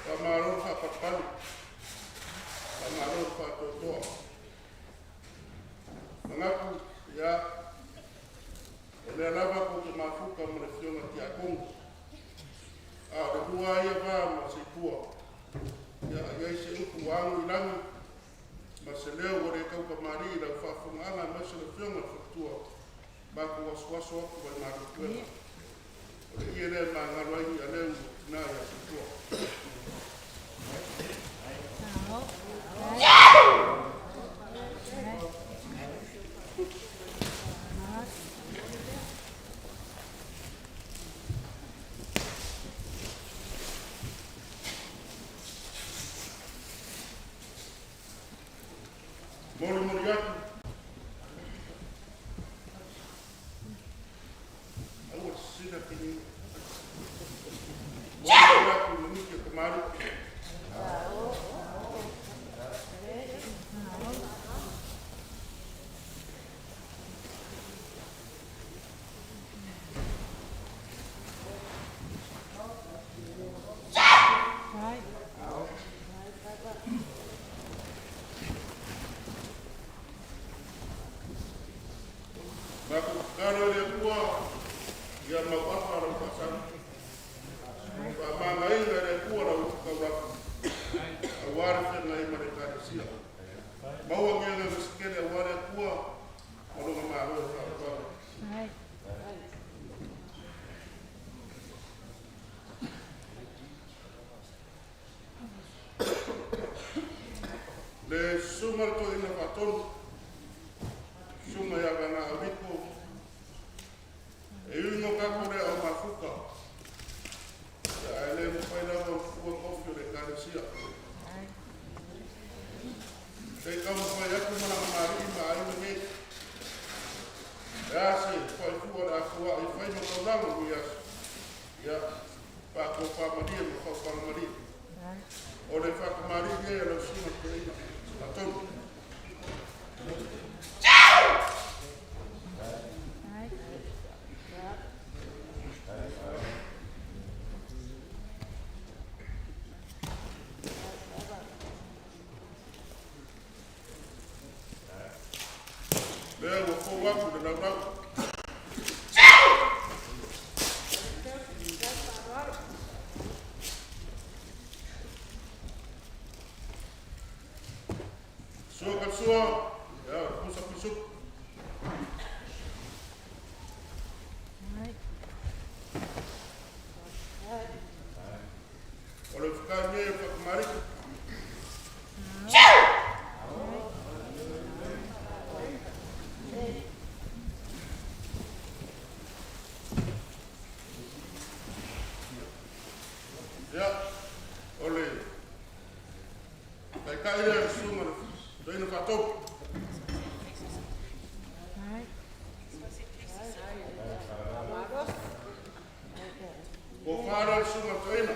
Faamalo le faapalepale, faamalo le faatoatoa. Manatu, ia, o lea lava kou te mafuta ma le Afioga Tiakono. A o le lua ai ia va ma Saipua, ia, i ai se upu ua agu i lagi, ma se leo ua le taukamalii i lau faafofogaaga aemaise le Afioga i le Faletua, matou asuasu atu ai malupuega. O le ie lea e magalo ai Ialeu tinā ia Tupua. Molimoli atu. Aua sisina kini. Molimoli atu i maniki o kamari. Matou tatalo i le Atua ia mauafa lau faasagi. Faamagaina e le Atua lau utukaulagi aua le feagai ma le Ekalesia. Maua ni agaga sekele aua le Atua ma Lona Malo e faavavau. Le Susuga le Toeaina Faatonu, Susuga ia Vana Auriko, e ui no kako lea o mafuta, ia ae le mafai lava ona tuua tofi o le Ekalesia. Se i taumafai atu malaga malie ma aiga nei. Le a se faifua o le a foai e fai ma taulaga i lenei aso. Ia, faatofamalie ma faufagamalie. O le faatamalii lenei a lau Susuga Toeaina Faatonu. Lea ua fou atu le laulau. Sua ka sua, ia, pusa pisuku. O le whakae nei o Whakamariki. Ia, o le taitai lea le susuga le toeaina faatolu. Ua fa lea le susuga le toeaina.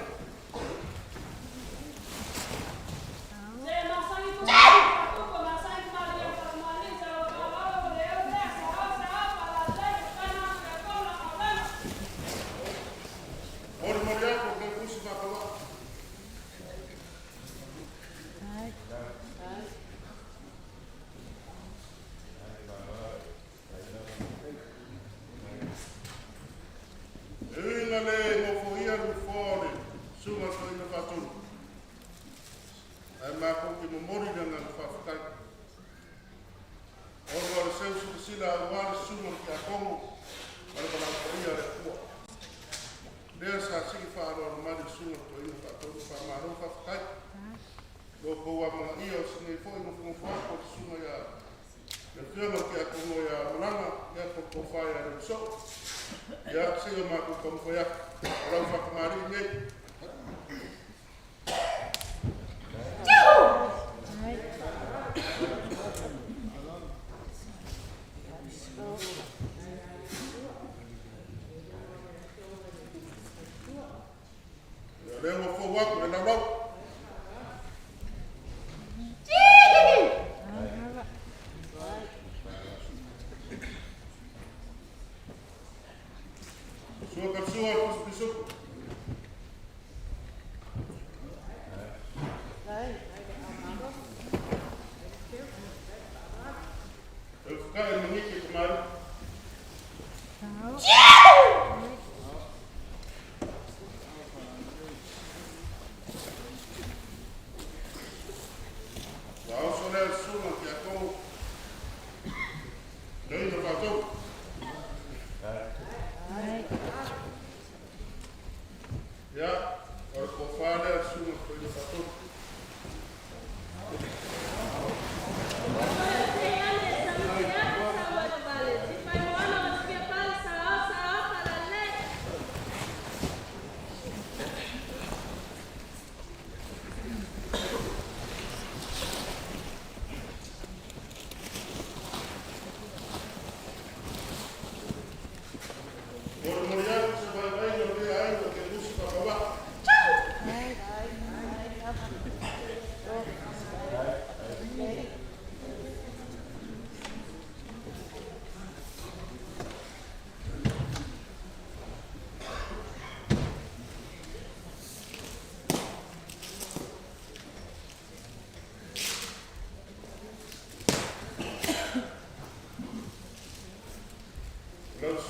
Molimoli atu o lenei pusi faatauaa. E ui ina le nofoia le nofoa o le Susuga i le Toeaina Faatonu, ae matou te momoli le agaga faafetai ona o le seu silasila aua le Susuga i le Tiakono ma le valaau paia a le Atua. Lea sa sii faaaloalo mai le Susuga i le Toeaina Faatonu, faamalo faafetai. Lo outou amanaia o si nei foi nofonofo atu o le Susuga ia le Afioga i le Tiakono ia Malaga, ia Totofa ia Leuso. Ia, se i o matou taumafai atu. O lau faatamalii nei. Ia, lea ua fou atu le laulau. Sua ka sua, pusu pisuku. E whakae maniki te mai. Ua oso lea le susuga ki a kou toeaina faatonu.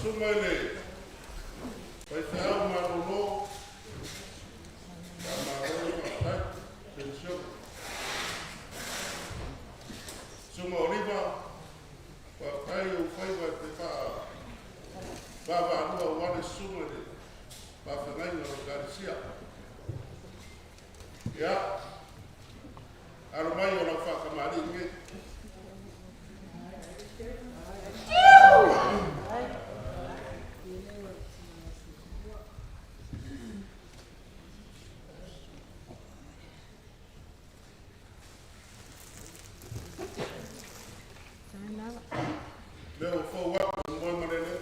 susuga i le faifeau malolo, faamalo faafetai penisione. Susuga Oliva, faafetai i ou faiva e te faavaavaalua aua le susuga i le faafeagaiga o le Ekalesia. Ia, alo mai o lau faatamalii lenei. Lea ua fou atu le moe malele.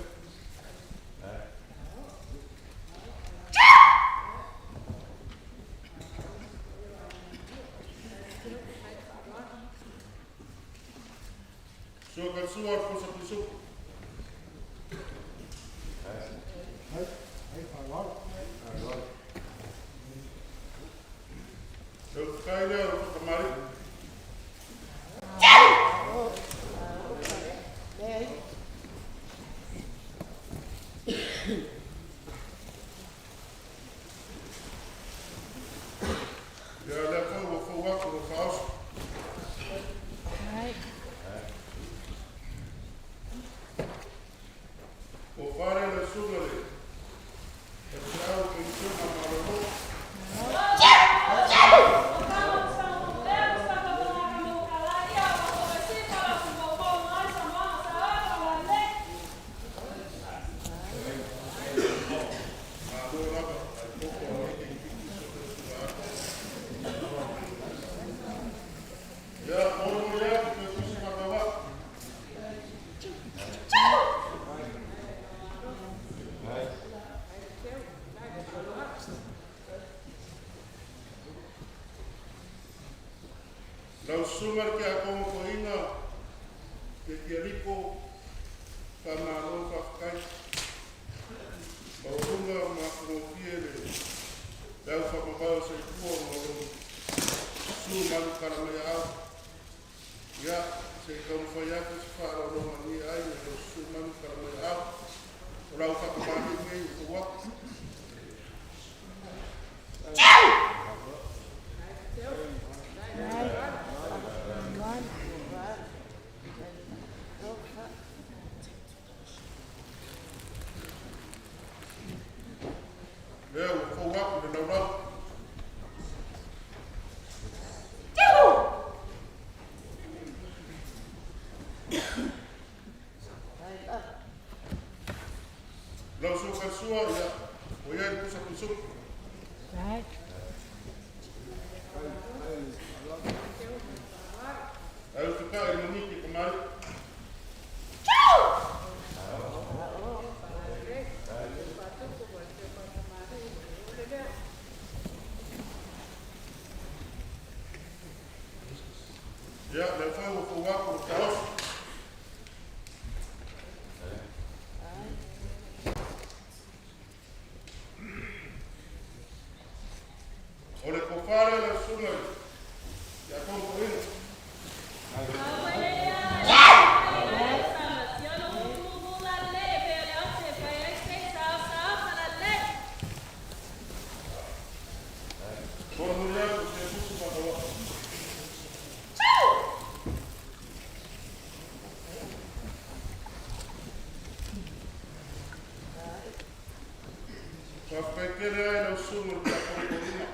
Sua ka sua o le pusa pisuku. Le utukai lea o le whakamari. Ia lea foi ua fou atu le faaoso. Ua fale le susuga le faifeau penisiona malolo. Malo lava, ai koko o nei keikiki so te suga atu. Ia, molimoli atu pe tusi whakawa. Lau susuga le Tiakono Toeaina, le Tialiko, faamalo faafetai. Maualuga ma matagofie le au faamavae o Saipua ma lou susu malu tala mai aao. Ia, se i taumafai atu se faaaloaloga i lenei aiga i lou susu malu tala mai aao. O lau faatamalii lenei ua fou atu. Lea ua fou atu le laulau. Lau suka sua, ia, ua i ai le pusa pisuku. Ai utukai i le maniki kamari. Ia, lea foi ua fou atu le taofi. O le tofa lea lau susuga i le Tiakono Toeaina. Molimoli atu se tusi faataua. Faafetai tele ai lau susuga i le Tiakono Toeaina.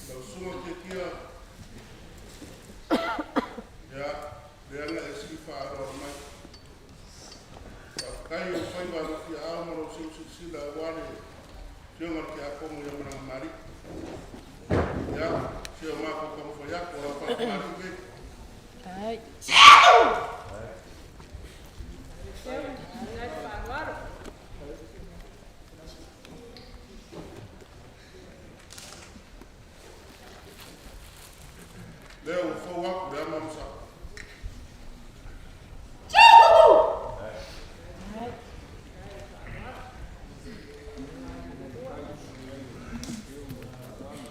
Lau susuga Tiatia, ia, leaga e sii faaaloalo mai. Faafetai o faiva na fiaao ma lou siusiusila aua le afioga i le Tiakono ia Malagamali'i. Ia, si o matou taumafai atu o lau faatamalii nei. Lea ua fou atu le ama ma sa.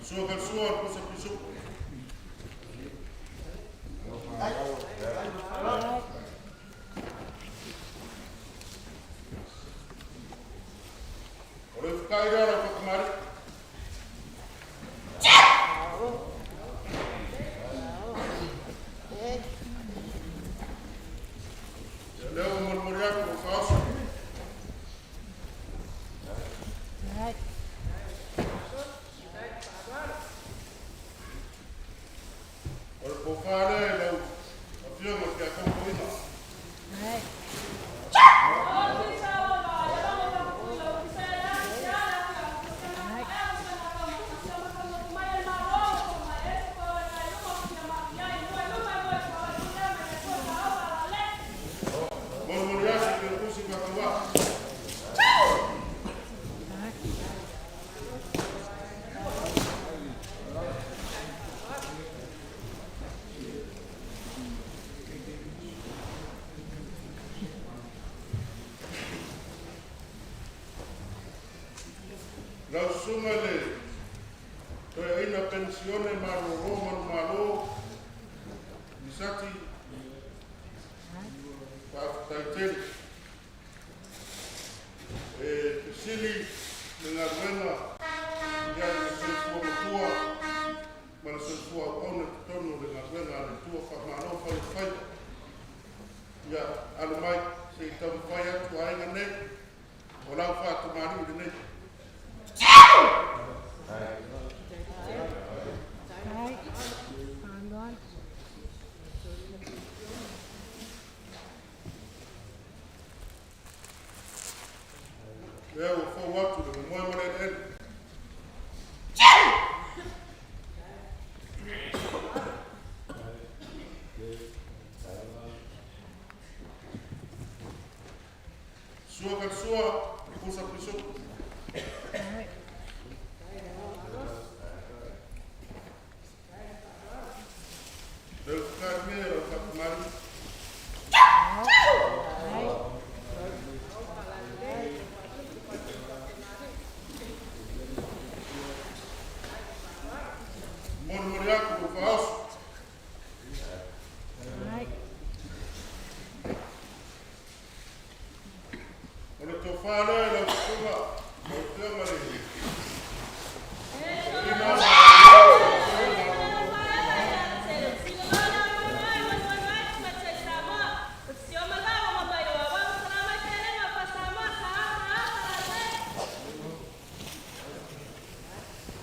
Sua ka sua o le pusa pisuku. le ufikai lea lau faakamali'i. Ia lea ua molimoli atu o faaoso. O le pofā lea i lau Afioga i le Tiakono Toeaina. Molimoli atu i le tusi faatauvaa. Lau Susuga i le Toeaina Penisione Malolo Manumalo Lisati, faafetai tele. E fesili le galuega ia i le soifua matua ma le soifua auauna i totonu o le galuega a le Atua. Faamalo fai o le faiva. Ia alo mai se i taumafai atu aiga nei, o lau faatamalii lenei. Lea ua fou atu le momoe ma le eleele. Sua ka sua, pusa pisuku. Le ufikari nei lau faakamali'i. Molimoli atu ua faaoso. O le tofa lea i lau susuga, lau Afioga i le Toeaina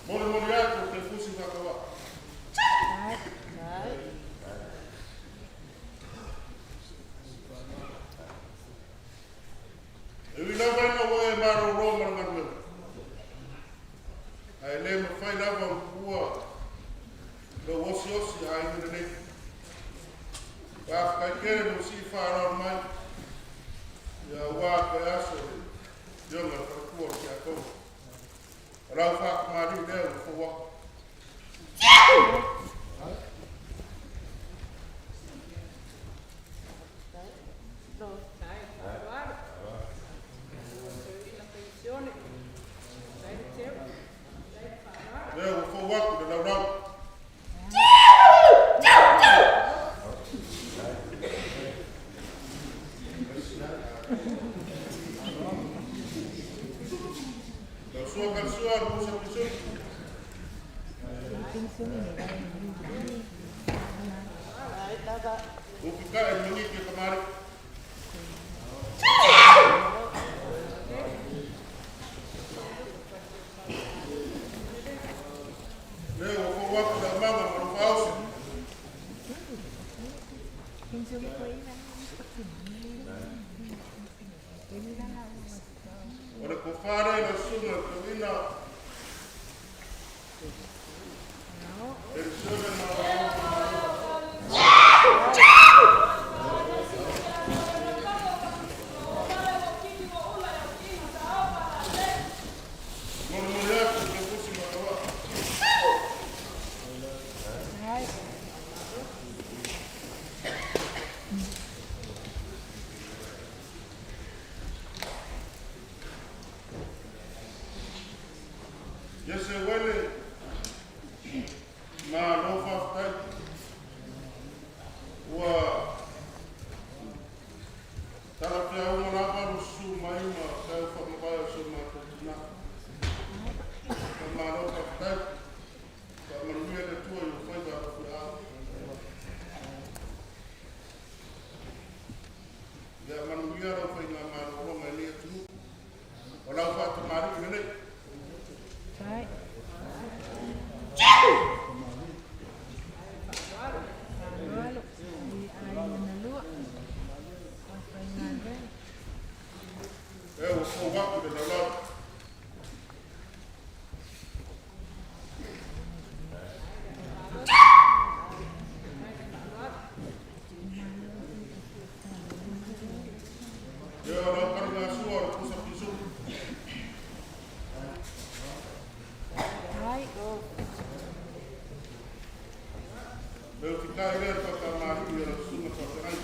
Molimoli atu o Tefusi Faatauaa. E ui lava ina ua e malolo ma le galuega, ae le mafai lava ona tuua lou osiosi aiga lelei. Faafetai tele lou sii faaaloalo mai, ia aua toe aso le Afioga i le Faletua o le Tiakono. O lau faatamalii lea ua fou atu. Lea ua fou atu le laulau. Lau sua ka sua le pusa pisuku. Uki ka e mani ke kamari. Lea ua fou atu le aumaga ma lou faaoso. O le tofa lea i lau susuga i le toeaina Penisione Malolo Manumalo. Molimoli atu i Tefusi Matauaa. Iese Uele, malo faafetai. Ua talafeauga lava le susu mai ma tau faamavae o si o matou tina. le laulau. Lea o lau taligasua o le pusa pisupu. Le ufitai lea le faatamalii o lau susuga faafegai.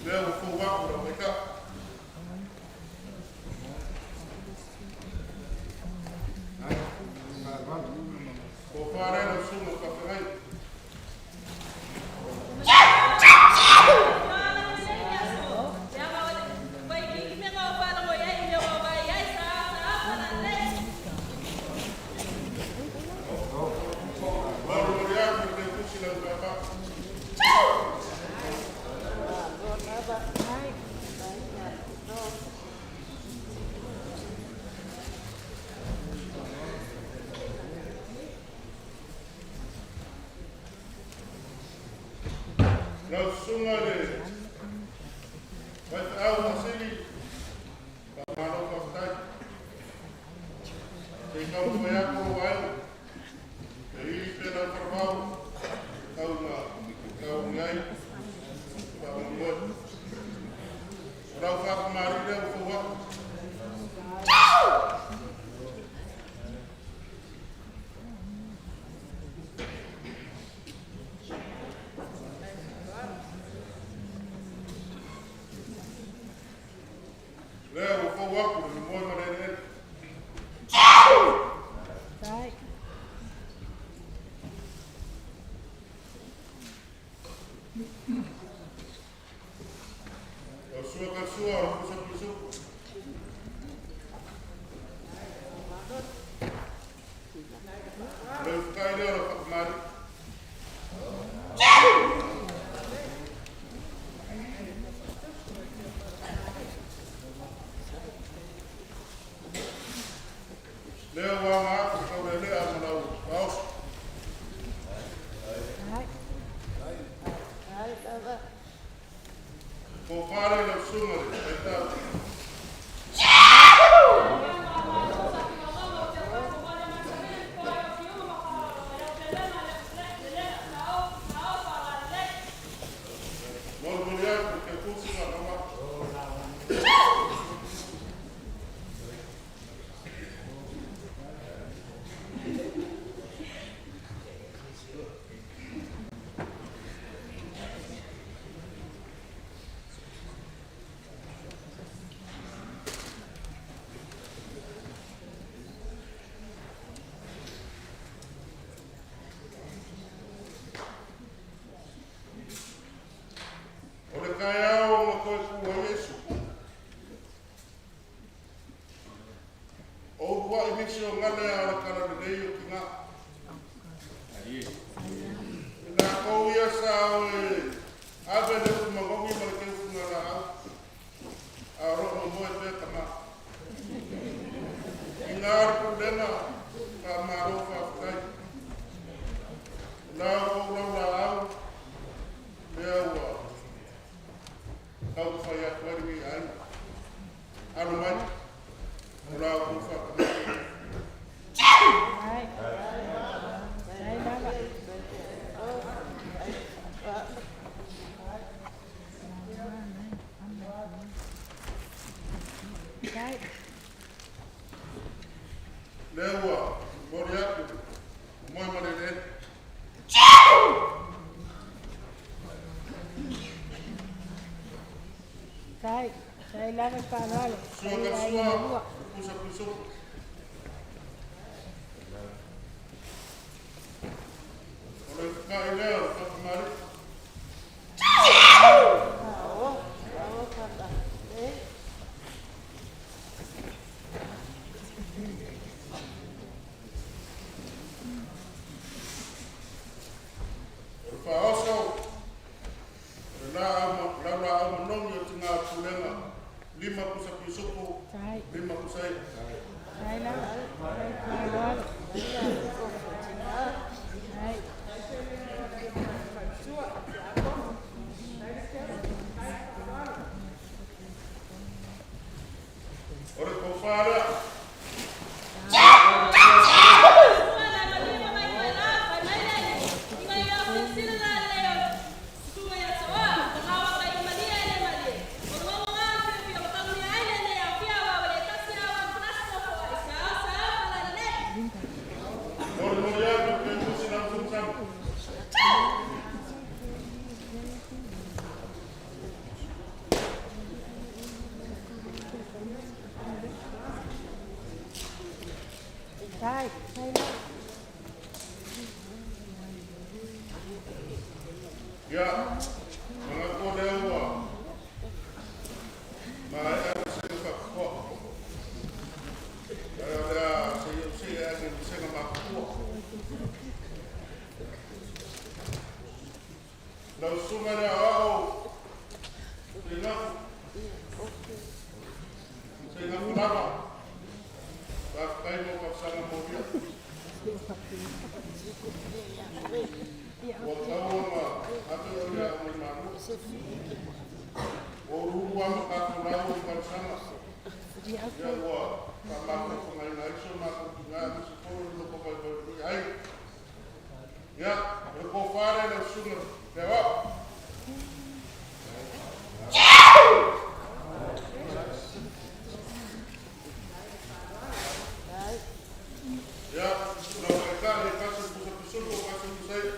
Lea ua fou aku lau taitai. Tofa lea lau susuga faafegai. Molimoli atu i le tusi lau papa. Lau susuga le faifeau Masili, faamalo faafetai. Se i taumafai atu lou aiga, e ili pea lau falavao, tau ina tau ai, faamoemoe. O lau faakamali lea ua fou atu. Lea ua fou atu le moe ma le eleele. O sua ka sua o pusa pisupu. Le ufukai lea o lau faakamali. Lea ua aga atu le taulelea ma lau faaoso. Tofa lea lau susuga le faitau. Molimoli atu le tusi faatauvaa. O le taeao na toe tu ai Iesu. O uluai nisi o gale a o le talalelei o tina. I latou ia sa o e ave le utu manogi ma le teufuga laau, a o lo o momoe pea tama. I ngā o le pulega, faamalo faafetai. O la outou lau laau, lea ua taumafai atu ai lenei aiga. Alo mai, o la outou faatamala. Lea ua momoli atu le moe ma le eleele. Sua ka sua, pusa pisupu. O le ufukai lea o le fakamali. O le faaoso, o le laau manogi o tina pulega, 5 pusa pisupu, 5 pusa i'a. Ia, manatu o lea ua maea le vasega faapitoa. Ae o le a se i ou see ane i le vasega matutua. Lau Susuga i le Aoao Seinafu, Seinafu lava, faafetai mo talosaga molia. Ua tatau ona ave oe i le aoga i Malua. Ua uluulu lava ma tatou lau i talosaga. Ia ua faamafaufagaina ai si o matou tina aemaise foi o le lotovaivai o lenei aiga. Ia, o le tofa lea i lau susuga i le Aoao. Ia, lau taitai e tasi le pusa pisupo, tasi le pusa i'a.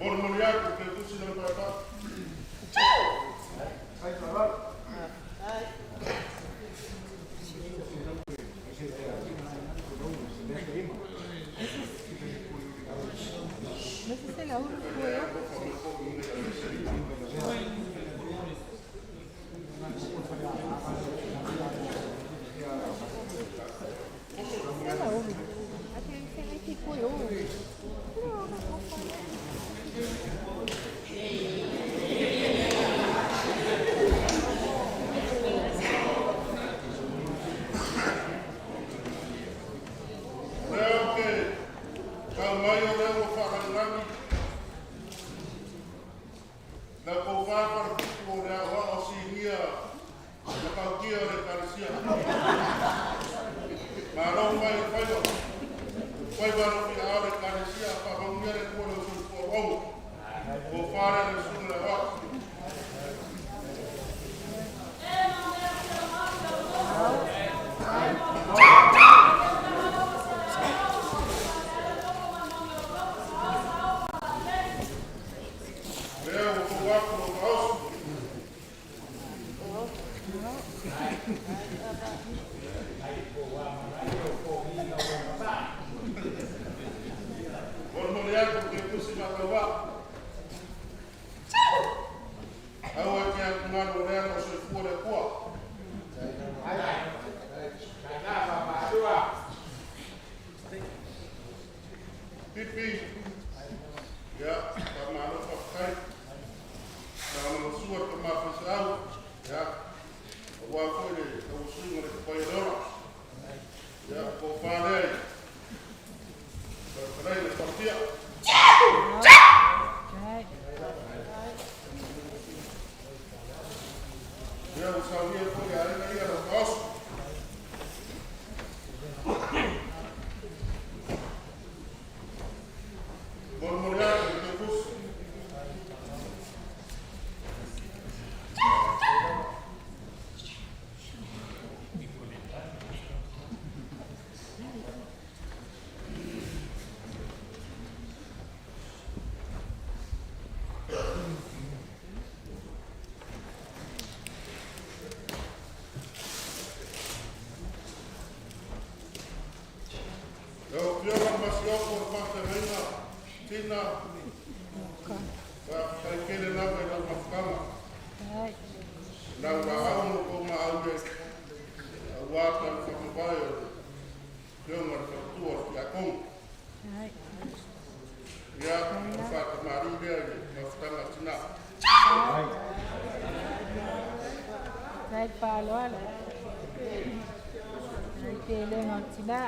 Molimoli atu ke tusi lana paepae. Lea alofa mai foi ina ia feseina. O lea ou te tau mai o lea ua faalagilagi lau tofa falepupu o le aoao sinia matautia o le Ekalesia. Malo fai o le faiva, faiva alofi aao o le Ekalesia, faamanuia le Atua i lou soifua auauna. Tofa lea lau susuga i le aoao. Lea ua fou atu lou faaoso. Molimoli atu ke tusi faatauvaa. Aua e te atugalu o lea na o soifua le Atua. Pipi, ia, faamalo faafetai. Lagolagosua le tama faifeau, ia, aua foi le tauasuina o le papai o le ola. Ia, tofa lea i lau fetalaiga i le Palapia. Ia, ua saunia foi e aiga ia lau faaoso. Molimoli atu i le tusi. Lau Afioga i le Masiofo o le Faafeagaiga, Tina, faafetai tele lava i lau mafutaga, lau laau ma tou maau i ai, aua tala faamavae o le Afioga i le Faletua o le Tiakono. Ia, o le faatamalii lea i le mafutaga a Tina. Nai faaaloalo. Nai telega o tina.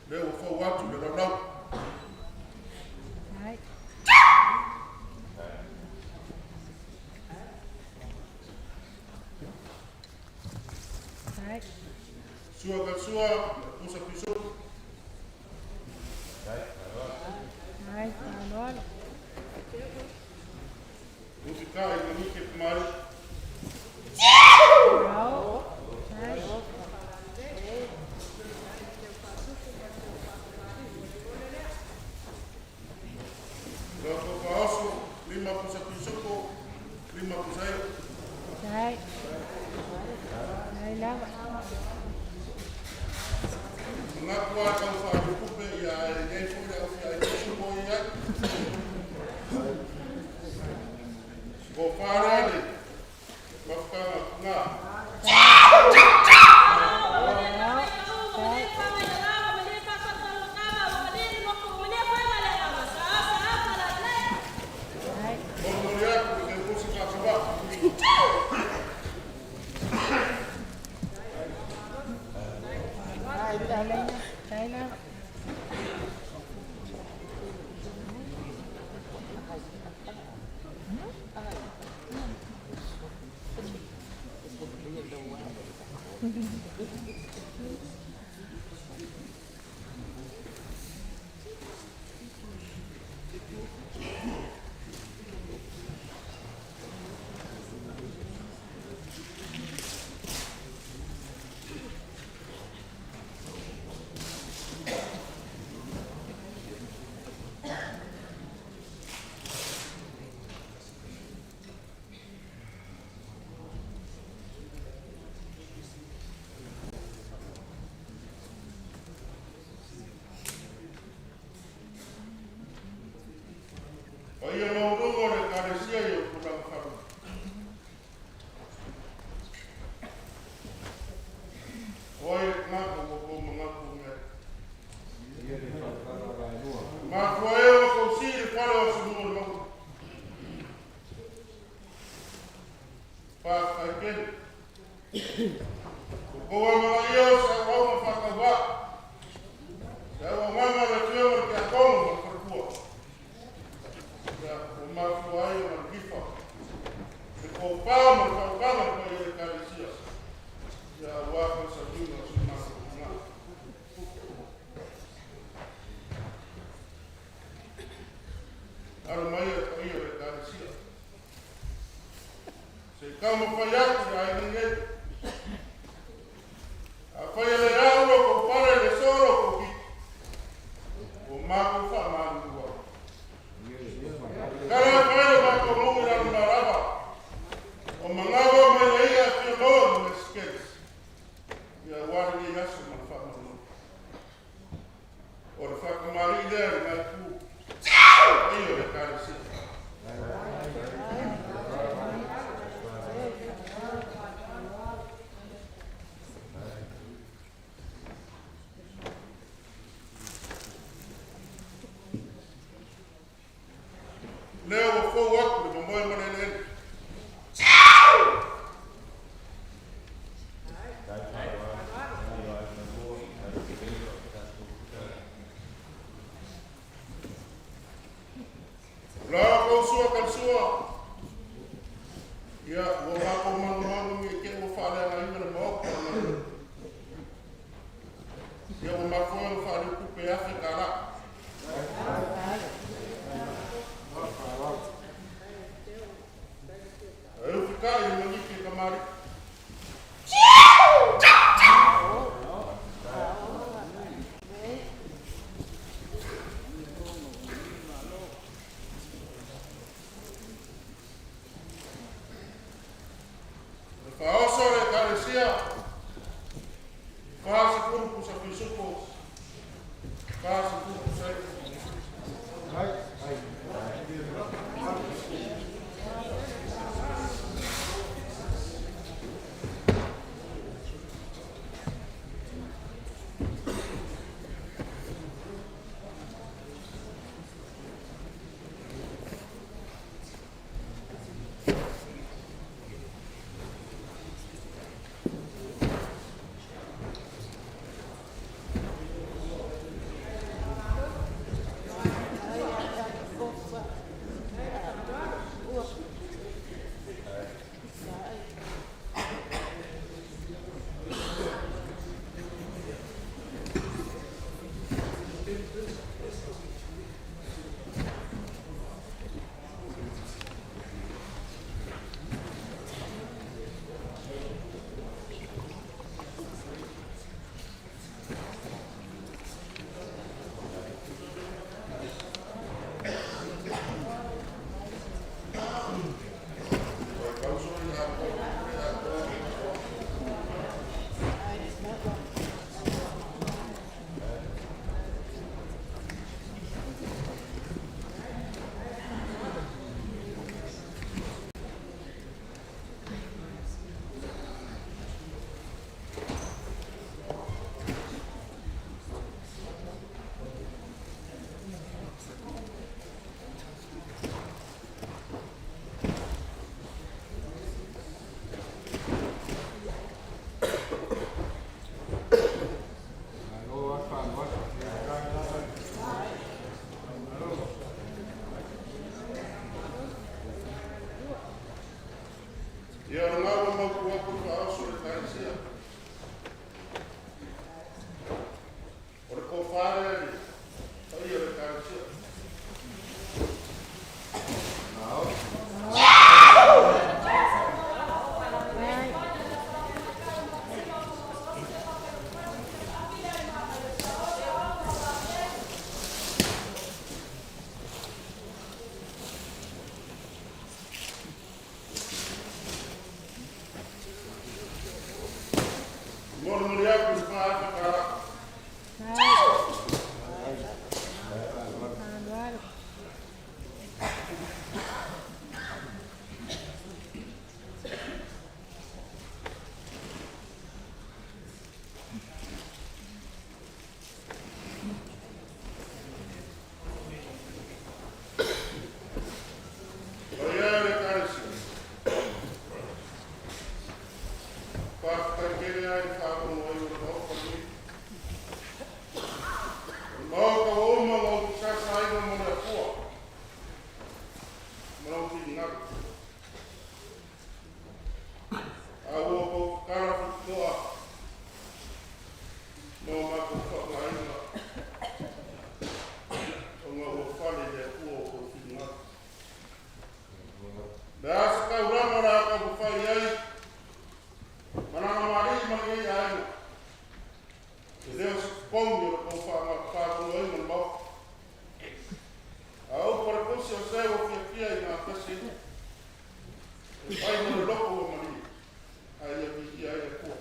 Lea ua fou atu le laulau. Nai. Nai. Sua ka sua, pusa pisupu. Nai faaaloalo. Ufikai manike pamai. Ao. Nai. Lau faaoso, lima pusa pisupu, lima pusa i'a. Nai. Nai lava. Manatu lava tau faaletupe, ia ae i ai foi le au fiaiga supo e i ai. Tofa lea le mafutaga a tina. Molimoli atu i le teutusi faasavaii. Paia maualuga o le Ekalesia i ou tulaga faalupe. O ai le tagata ua outou manatu e ai? Mafua e ua tou sii le fale o asolua o le mauga. Faafetai tele. Ua outou amanaia o se auauna faatauvaa, se auaunaga a le Afioga i le Tiakono ma le faletua. Ia, ua mafua ai ona lilifa le tofa ma le faautaga i le paia o le Ekalesia, ia aua falesauniga o si o matou tina. Alo mai le paia o le Ekalesia, se i taumafai atu le aiga nei. Afai e le au lo tou pale, le solo tou titi, ua matou faamalulu atu. Tala atu ai lo matou nuu i Lalomalava, o manava mai le ia fia maua ma le sikele. Ia aua lenei aso ma le faamanuia. O le faatamalii lea i lena itu, paia o le Ekalesia. Lea ua fou atu le momoe ma le eleele. O la outou sua talisua, ia ua matou manumanu ne i te i ua faaleagaina le Maota o le Galuega. Ia ua mafua ona faaliutupe $1,000. E ufitai le maniti e tamalii. Le faaoso o le Ekalesia, 40 pusa pisupo, 40 pusa ipu. lenei aiga, e le o se totogi o le tou faagaloina o le Maota. A o upu a le Tusi, o se ua fiafia i gafesi e fai mo le loto ua malie, ae ia viia ai le Atua.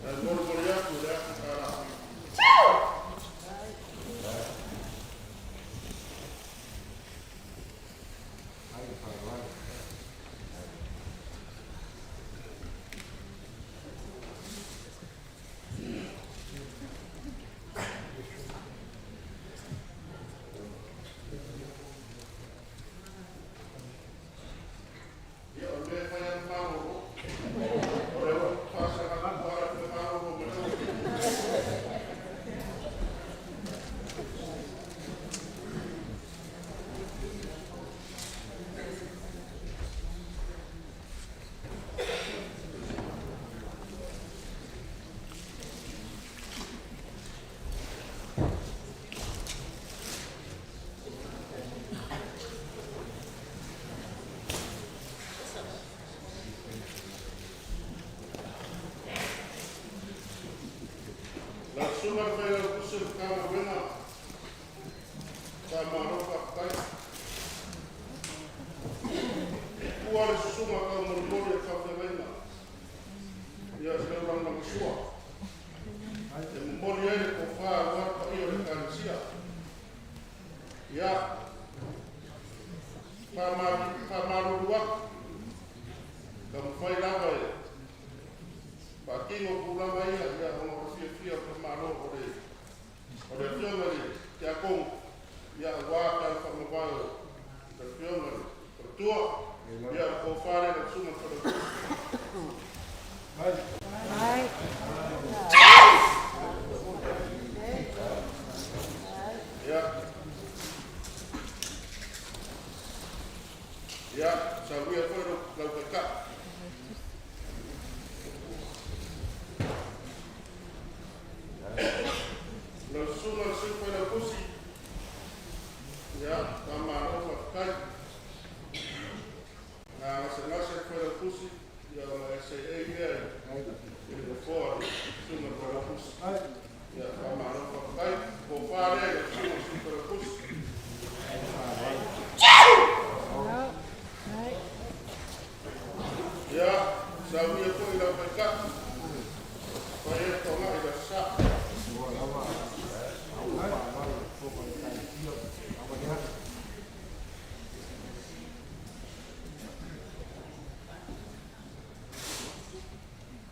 E molimoli atu i le afi tala. Ia, o le mea e fai lava le malolo. O lea ua faasaga atu ala le malolo ma le Lau Susuga i le Failautusi o le Matagaluega, faamalo faafetai. E tua le susuga taumolimoli a le faafeagaiga, ia i lau lagolagosua e momoli ai le tofa aua le paia o le Ekalesia. Ia, faamalulu atu, taumafai lava e faatino tulaga ia, ia ona o le fiafia o le Malo o le Afioga i le Tiakono, ia aua tala faamavae o le Afioga i le Faletua, ia o le tofa lea i lau Susuga i le Failautusi. Ia, ia, sauia foi lau taitai. Lau Susuga i le Sui Failautusi, ia, faamalo faafetai. Na gasegase le Failautusi, ia ona e seei lea i le nofoa o le Susuga i le Failautusi. Ia, faamalo faafetai. Tofa lea i lau Susuga i le Sui Failautusi. Ia, sauia foi lau taitai, fai ai le togai i le Aso Sa.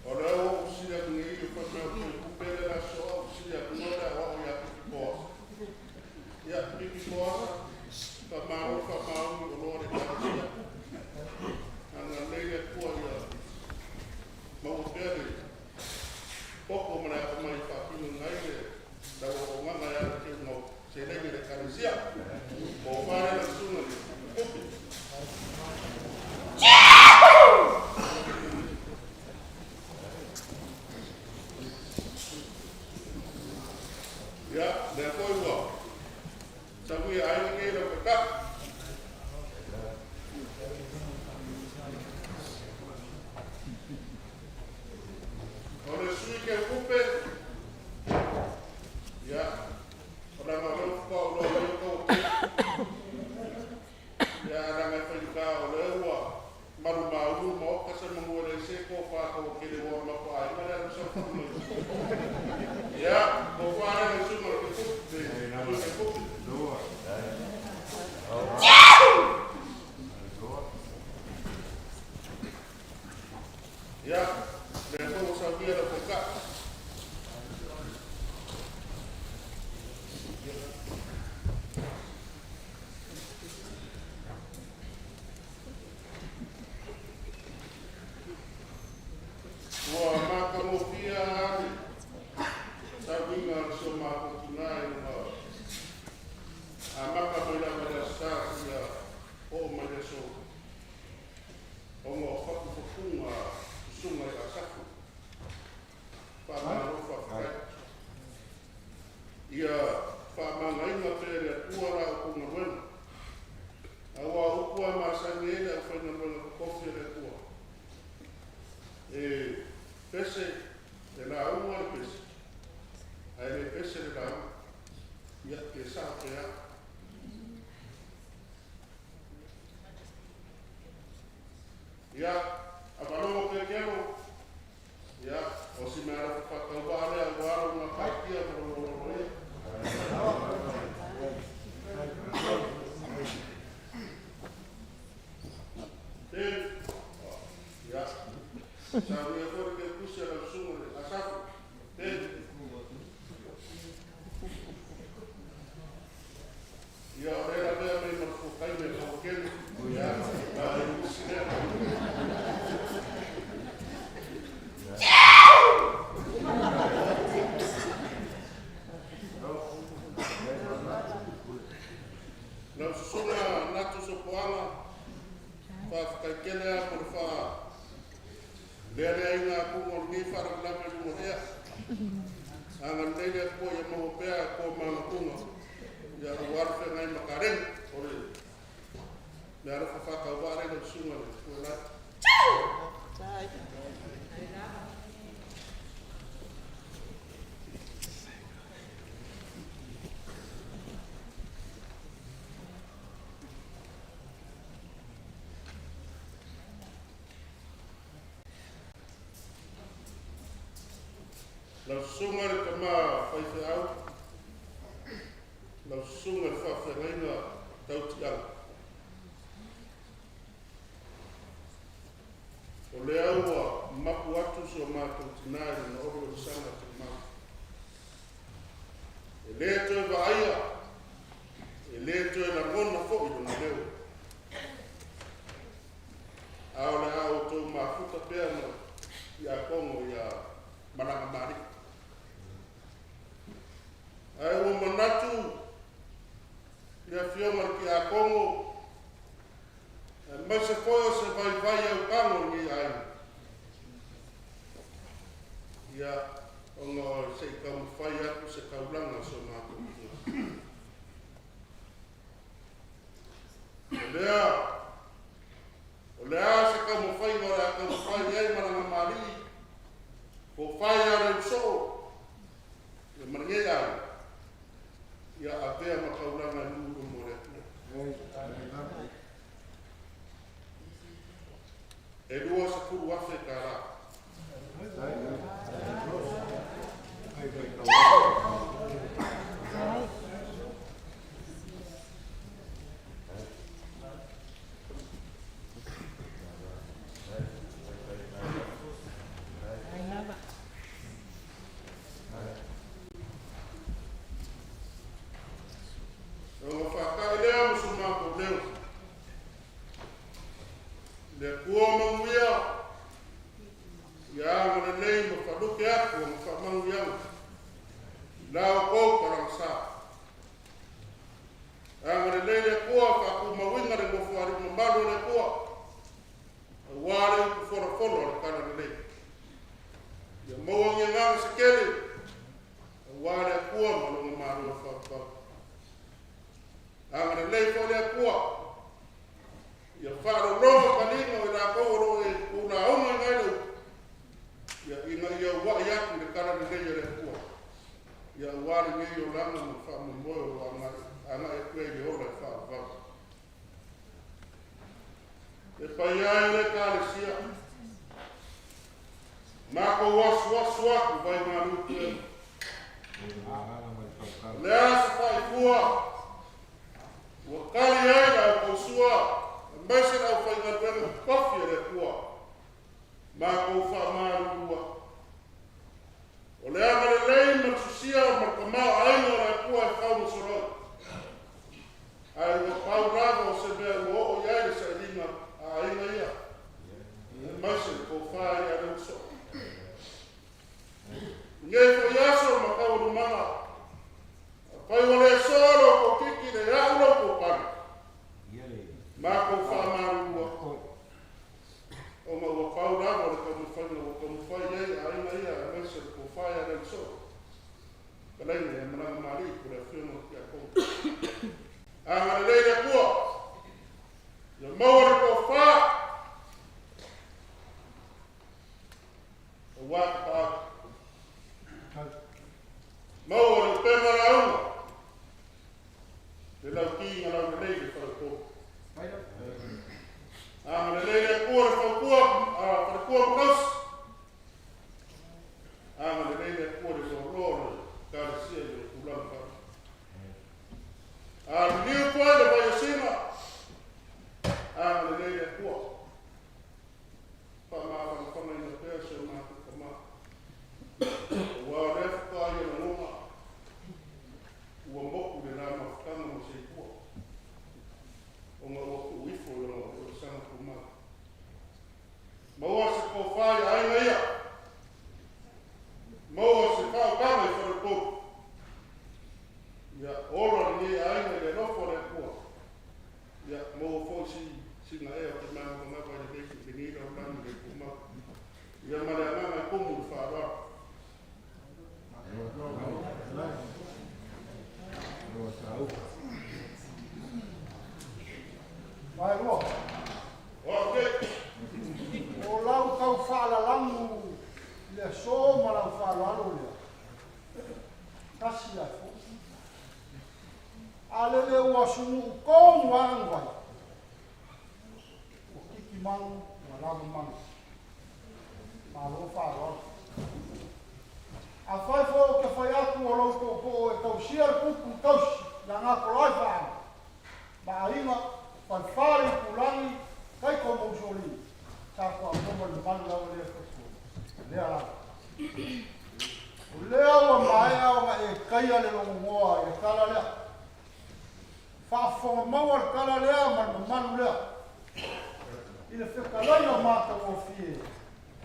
O lea ua ou fesili atu nei i fai mai o toe tupe le aso au fesili atu loa lea o au ia Pipi Poasa. Ia, Pipi Poasa, faamalo faamaoni o loa le Ekalesia. Agalelei le Atua ia maua pea le poto ma le atamai e faatinoina ai le lau auaunaga e ala i teuga o seleni a le Ekalesia. Tofa lea lau susuga i le Tupe. Ia, lea foi ua sauia aiga nei lau taitai. O le sui teutupe, ia, o leaga o lea faatoa ou iloa mai o tau o tele. Saunia foi le kepusi a lau susuga i le Asafo. David. Ia, o lea e lavea mai ma le fuataimi a le Tauakele. Ia, na o le usi lea. Lau susuga Natu Sopoaga, faafetai tele lava mo le faalealeaina atuga o lenei faalavelave i luga o le ea. Agalelei le Atua ia maua pea toa manatuga ia aua le feagai ma kaleni o le meaalofa faatauvaa lea i lau susuga i le Puelai. Lau susuga i le tama faifeau, lau susuga i le faafeagaiga tau tiaga. O lea ua mapu atu si o matou tina i lona oliolisaga tumau. E le toe vaaia, e le toe lagona foi lona leo. A o le a outou mafuta pea ma le tiakono ia Malagamalii. Ae ua manatu le afioga i le tiakono, aemaise foi o se vaivai autago o lenei aiga, ia, ona se i taumafai atu se taulaga o si o matou tina. O lea, o le a se taumafaiga o le a taumafai i ai Malagamalii, po fai a le usoo, ia ma lenei aiga, ia avea ma taulaga e mu i luma o le Atua. E $20,000 tala. Ona faata'i lea ma so matou leo. Le Atua manuia, ia agalelei ma faalupe atu ona faamanuiaga i la outou talagasa. Agalelei le Atua faatumauina le nofoalii mamalu o le Atua, aua le upu folafola o le Talalelei. Ia maua ni agaga se tele, aua le Atua ma lona Malo e faavavau. Agalelei foi le Atua, ia faalologo taliga o i latou o lo o tulaugaina ai le upu, ia ina ia ua'i atu i le talalelei a le Atua, ia aua lenei olaga ma le faamoemoe o lo o agai atu ai i le ola e faavavau. Le paia e o le Ekalesia, matou asuasu atu vai malu puega. O le a se faifua ua tali ai la outou sua, aemaise le aufaigaluega totofi a le Atua, matou faamalulu atu. O le agalelei ma le sosia ma le tamaoaiga o le Atua e fau ma soloi. Ae ua pau lava o se mea ua oo i ai le sailiga a aiga ia, aemaise le tofa ia Leuso. I nei foi aso ma taualumaga, afai ua le soa lo outou titi le a'u lo outou pale, matou faamalulu atu, ona ua pau lava o le taumafaiga ua taumafai i ai aiga ia aemaise le tofa ia Leuso. Fetalaiga ia Malagamalii po o le Afioga i le Tiakono. Agalelei le Atua, ia maua le tofa aua tapaau. Maua le upega lauga, le lauti ma laulelei le faleupolu. Agalelei le Atua le fautua, faletua ma tausi. Agalelei le Atua i le loaloa o le Ekalesia i ona tulaga faalupe. A liliu foi le vaiasina, agalelei le Atua, faamafanafanaina pea asunuu tonu lava laguvai, ua kiki manu ua lava manu. Malo faaaloalo. Afai foi ou te fai atu o lou tootoo e tausia le pupu tausi i agatoloai faaga ma aiga, falefa le itulagi, taito ma usoalii, sa tuamoa ma le mamalu lava lea faletua, lea lava. O lea ua maea ona e taia le logonoa i le tala lea. Faafofoga maua le tala lea ma le mamalu lea i le fetalaiga matagofie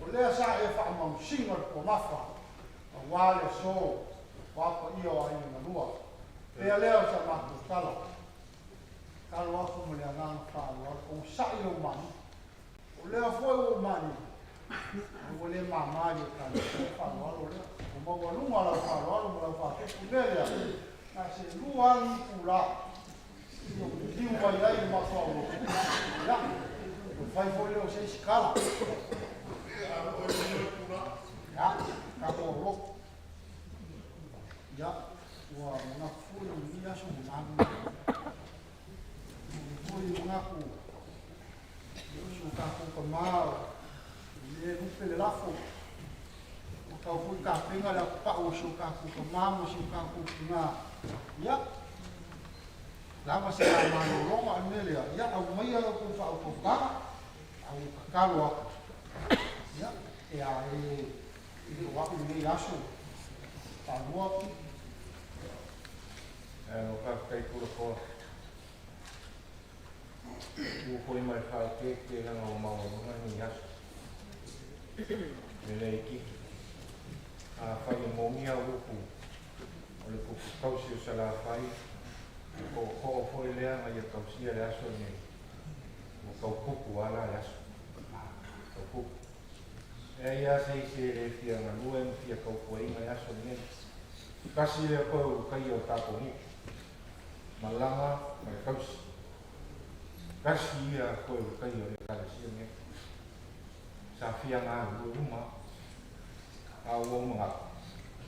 o lea sa e faamausiga le tuamafa aua le aso o a paia o aiga na lua. Pea lea o sa matou tala. Tatalo atu ma le agaga faaaloalo, onosai lou manu. O lea foi ua ou mani, ae ua le mama i le Ekalesia le faaaloalo lea. Ua maualuga lau faaaloalo ma lau faatupu i le mea lea, na o se lua lava ni itula e liliu mai ai i le matou aulotu. Ia, toe fai foi lea o se isi tala. Ia, tatou aulotu. Ia, ua manatu foi i lenei aso ma malu. Foi manatu o si o tatou tama e le lupe le lafo. Ua tau foi tapena le atupau o si o tatou tama ma si o tatou tina. Ia, lava se la malologa o le mea lea, ia aumaia la outou faautautaga, a ua tatalo atu. Ia, e a e le o au lenei aso, faalua. Malo faafetai Pulekoa. Tu foi ma le faaeteete leaga ua maualuga lenei aso. E le itiiti. Afai e moni au upu, o le pupu tausi o Salafai, o tootoo foi lea na ia tausia le aso lenei, ua tau pupu lava la le aso. Tau pupu. E leai lava se isi e le fia galue ma fia tautuaina le aso lenei. Tasi lea toe ulutaia o le tatou nuu, malaga ma le tausi. Tasi ia toe ulutaia o le Ekalesia lenei. Sa fia galulue uma a ua ou manatu,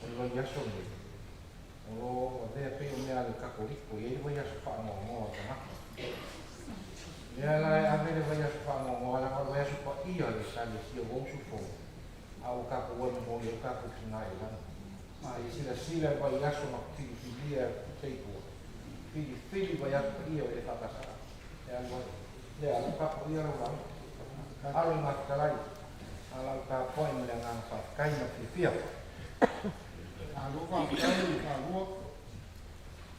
o le vaiaso lenei, o lo o avea pei o mea a le Katoliko, e i ai le vaiaso faanoanoa o tagata. Lea la e ave le vaiaso faanoanoa leaga o le vaiaso paia o le Ekalesia ua usufono, a ua tatou alu moi ai tatou tina i lagi. A ia silasila i le vaiaso na filifilia e Seitua, filifili vaiaso paia o le EFKS e alu ai. Lea, lau tapuaia lau lauga. Alo i Gafetalai, a lau tapuai ma le agaga faafetai ma le fiafia. Malo faafetai i kalua.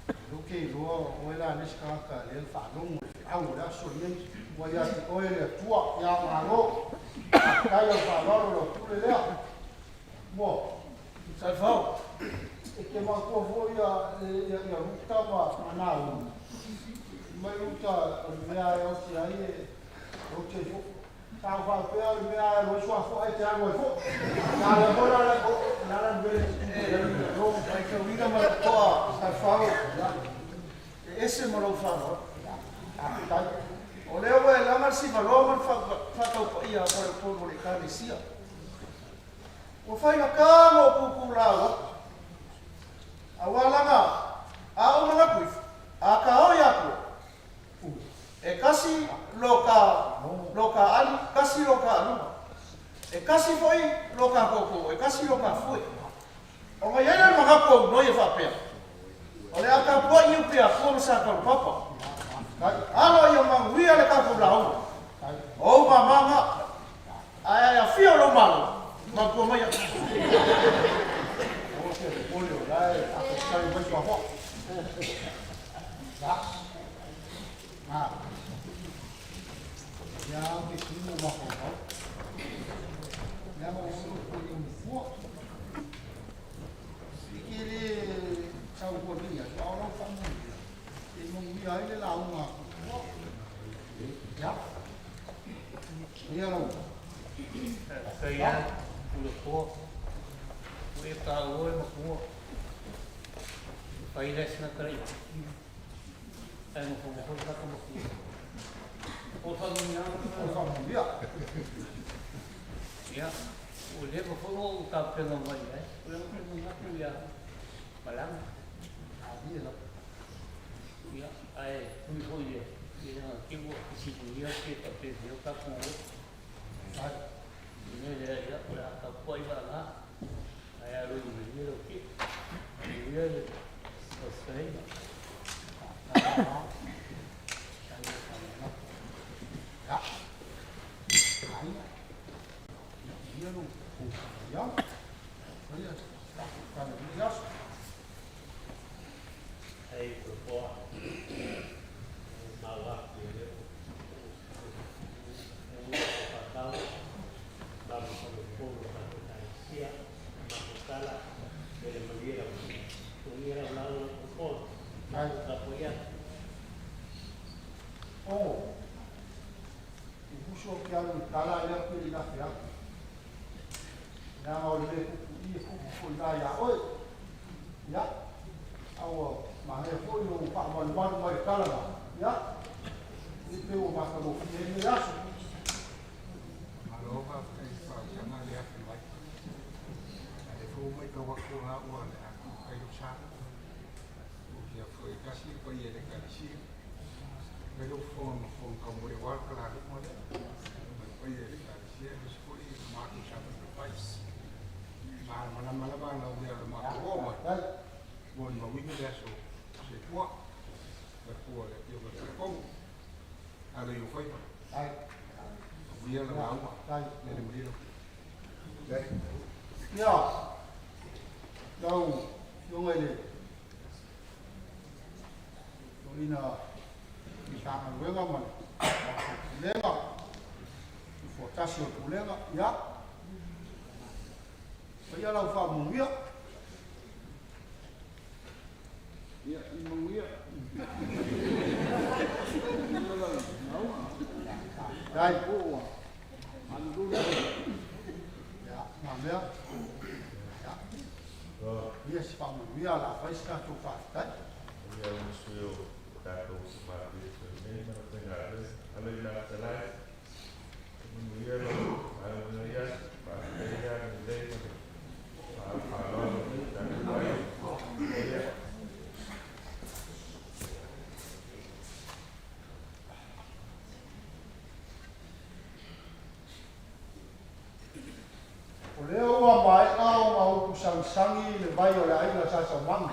Lea ou te iloa o oe la le isi tagata lea na faalogo i le feau o le aso lenei. Ua ia te oe le Atua. Ia malo. Faafetai lau faaaloalo lau pule lea. Mo. Taifau, e te manatua foi ia, ia, ia Ruta ma, ma Naomi. Mai Ruta, o le mea e oti ai e oti ai foi. Sa ou faapea o le mea e alu ai suafoa e te alu ai foi. Sa lea foi la la la la mele Faitauina ma le totoa. Taifau, ia. E ese ma lou faaaloalo. Faafetai. O lea ua e laga le sivaloa ma le faataupaia a faleupolu o le Ekalesia. Ua faigata ona ou pupula atu. Aua laga a ou manatu ifo, a ka o i Atua, E kasi lo ka lo ka ali, kasi lo ka aluma. E kasi foi lo ka koko, e kasi lo ka fue. O ngai ai le manatu au noi e faapea, o le a tapuai iu pe Atua ma sa taupapa. Alo ia manuia le tatou lauga. O ou mama nga, ae ae afio lou malo, manatua mai au. Aua te popole o la e faatalitali mai suafoa. Ia. Ma. Ia au ke tumu o mafaufau. Ia ma o ko i mafua. I ke le sau hua ni aso, a o lau whaamuia. E manuia ai le lauga a Tupua. Ia. Ia lau. Faafetai lava Pulekoa, ua e taua e matua. Fai lea sina tala itiiti ae nofonofo le tagata matua. O le faamanuiaga. O le faamanuia. Ia, ua leva foi ona ou tapena mai i ai. O lea ou te manatu ia malaga. Malie lava. Ia, ae ui foi i le te i ua fesiligia pe faapefea o tatou o. I le mea lea, ia, o le a tapuai vaaga, ae alo i manuia lau tie. Manuia le taufetalaiga. Ia, aiga. Ia, ia lou faiaga. Ia, tatou tala i lenei aso. Hei Tofoa, e mau atu i lea ua whakatau, matou whanau o tatou Ekalesia, matou tala, me le manuia lau manuia lau lauga Tofoa, matou tapuai atu. Oh, i uso o ke alu i tala lea pe i lafe atu. Leaga o le mea e pupu i e pupu foi la iā oe. Ia, a ua manaia foi lou faamalumalu mai i le tala na. Ia, e pei ua matagofie ai lenei aso. Malo faafetai i le faautaga le afe mai. A lea foi ua matau atu o la ua le a tuutai lou sa. Ua fia foi tasi le paia i le Ekalesia. Fai lou fofoga ma fofoga taumoli aua le talaluga lea. Ma le paia i le Ekalesia aemaise foi le matou Sapapalafai. Malamalama lava lau mea o le matou oo mai. Molimauina le aso Setua. Matua le afioga i le Tiakono. Alo i ou faiva. Manuia lau lauga. Lele malie lau. Ia, lau afioga i le toeaina Matagaluega ma le Pulega, Tutoatasi o le Pulega, ia, faia lau faamanuia. Ia, i manuia. Manuia lau lauga. Dai. Ua malulu. Ia, mamea. Ia. Ia se faamanuia la fai se tatou faafetai. Ia o sui o tatou se nei ma le faigaluega. Alo i la fetalai, manuia lau lauga ia, faafetai ia lelei ma le faaaloalo i tatou ai. Ia. O lea ua maea ona upu sagisagi le vai o le aiga Sa Saumanu,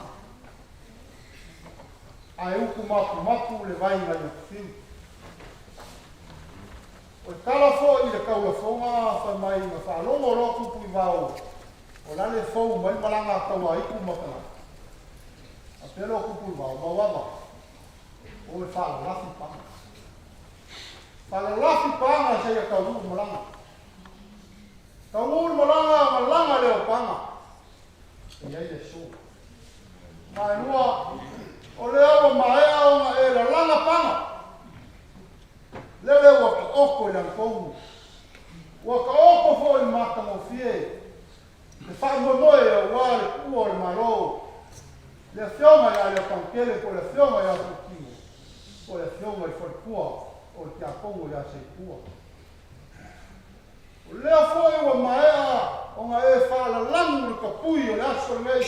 ae upu mapumapu le vai nai Atufiu. O le tala foi i le taulafoga fai mai na faalogo loa Tupu i Vao o la le fou mai malaga a Tauaiku ma tagata. Faapea loa Tupu i Vao, Mauava, o e faalalafi paga. Faalalafi paga seia taunuu malaga. Taunuu le malaga, malaga lea o paga. E i ai le aso. Maelua, o lea ua maea ona e lalaga paga. Lele ua taoto i lagatonu. Ua taoto foi i le matagofie le faamoemoe aua le tuua o le Malo, le Afioga ia Leotagatele po o le Afioga ia Fuatino, po o le Afioga i le Faletua o le Tiakono ia Seitua. O lea foi ua maea ona e faalalanu le tapui o le aso lenei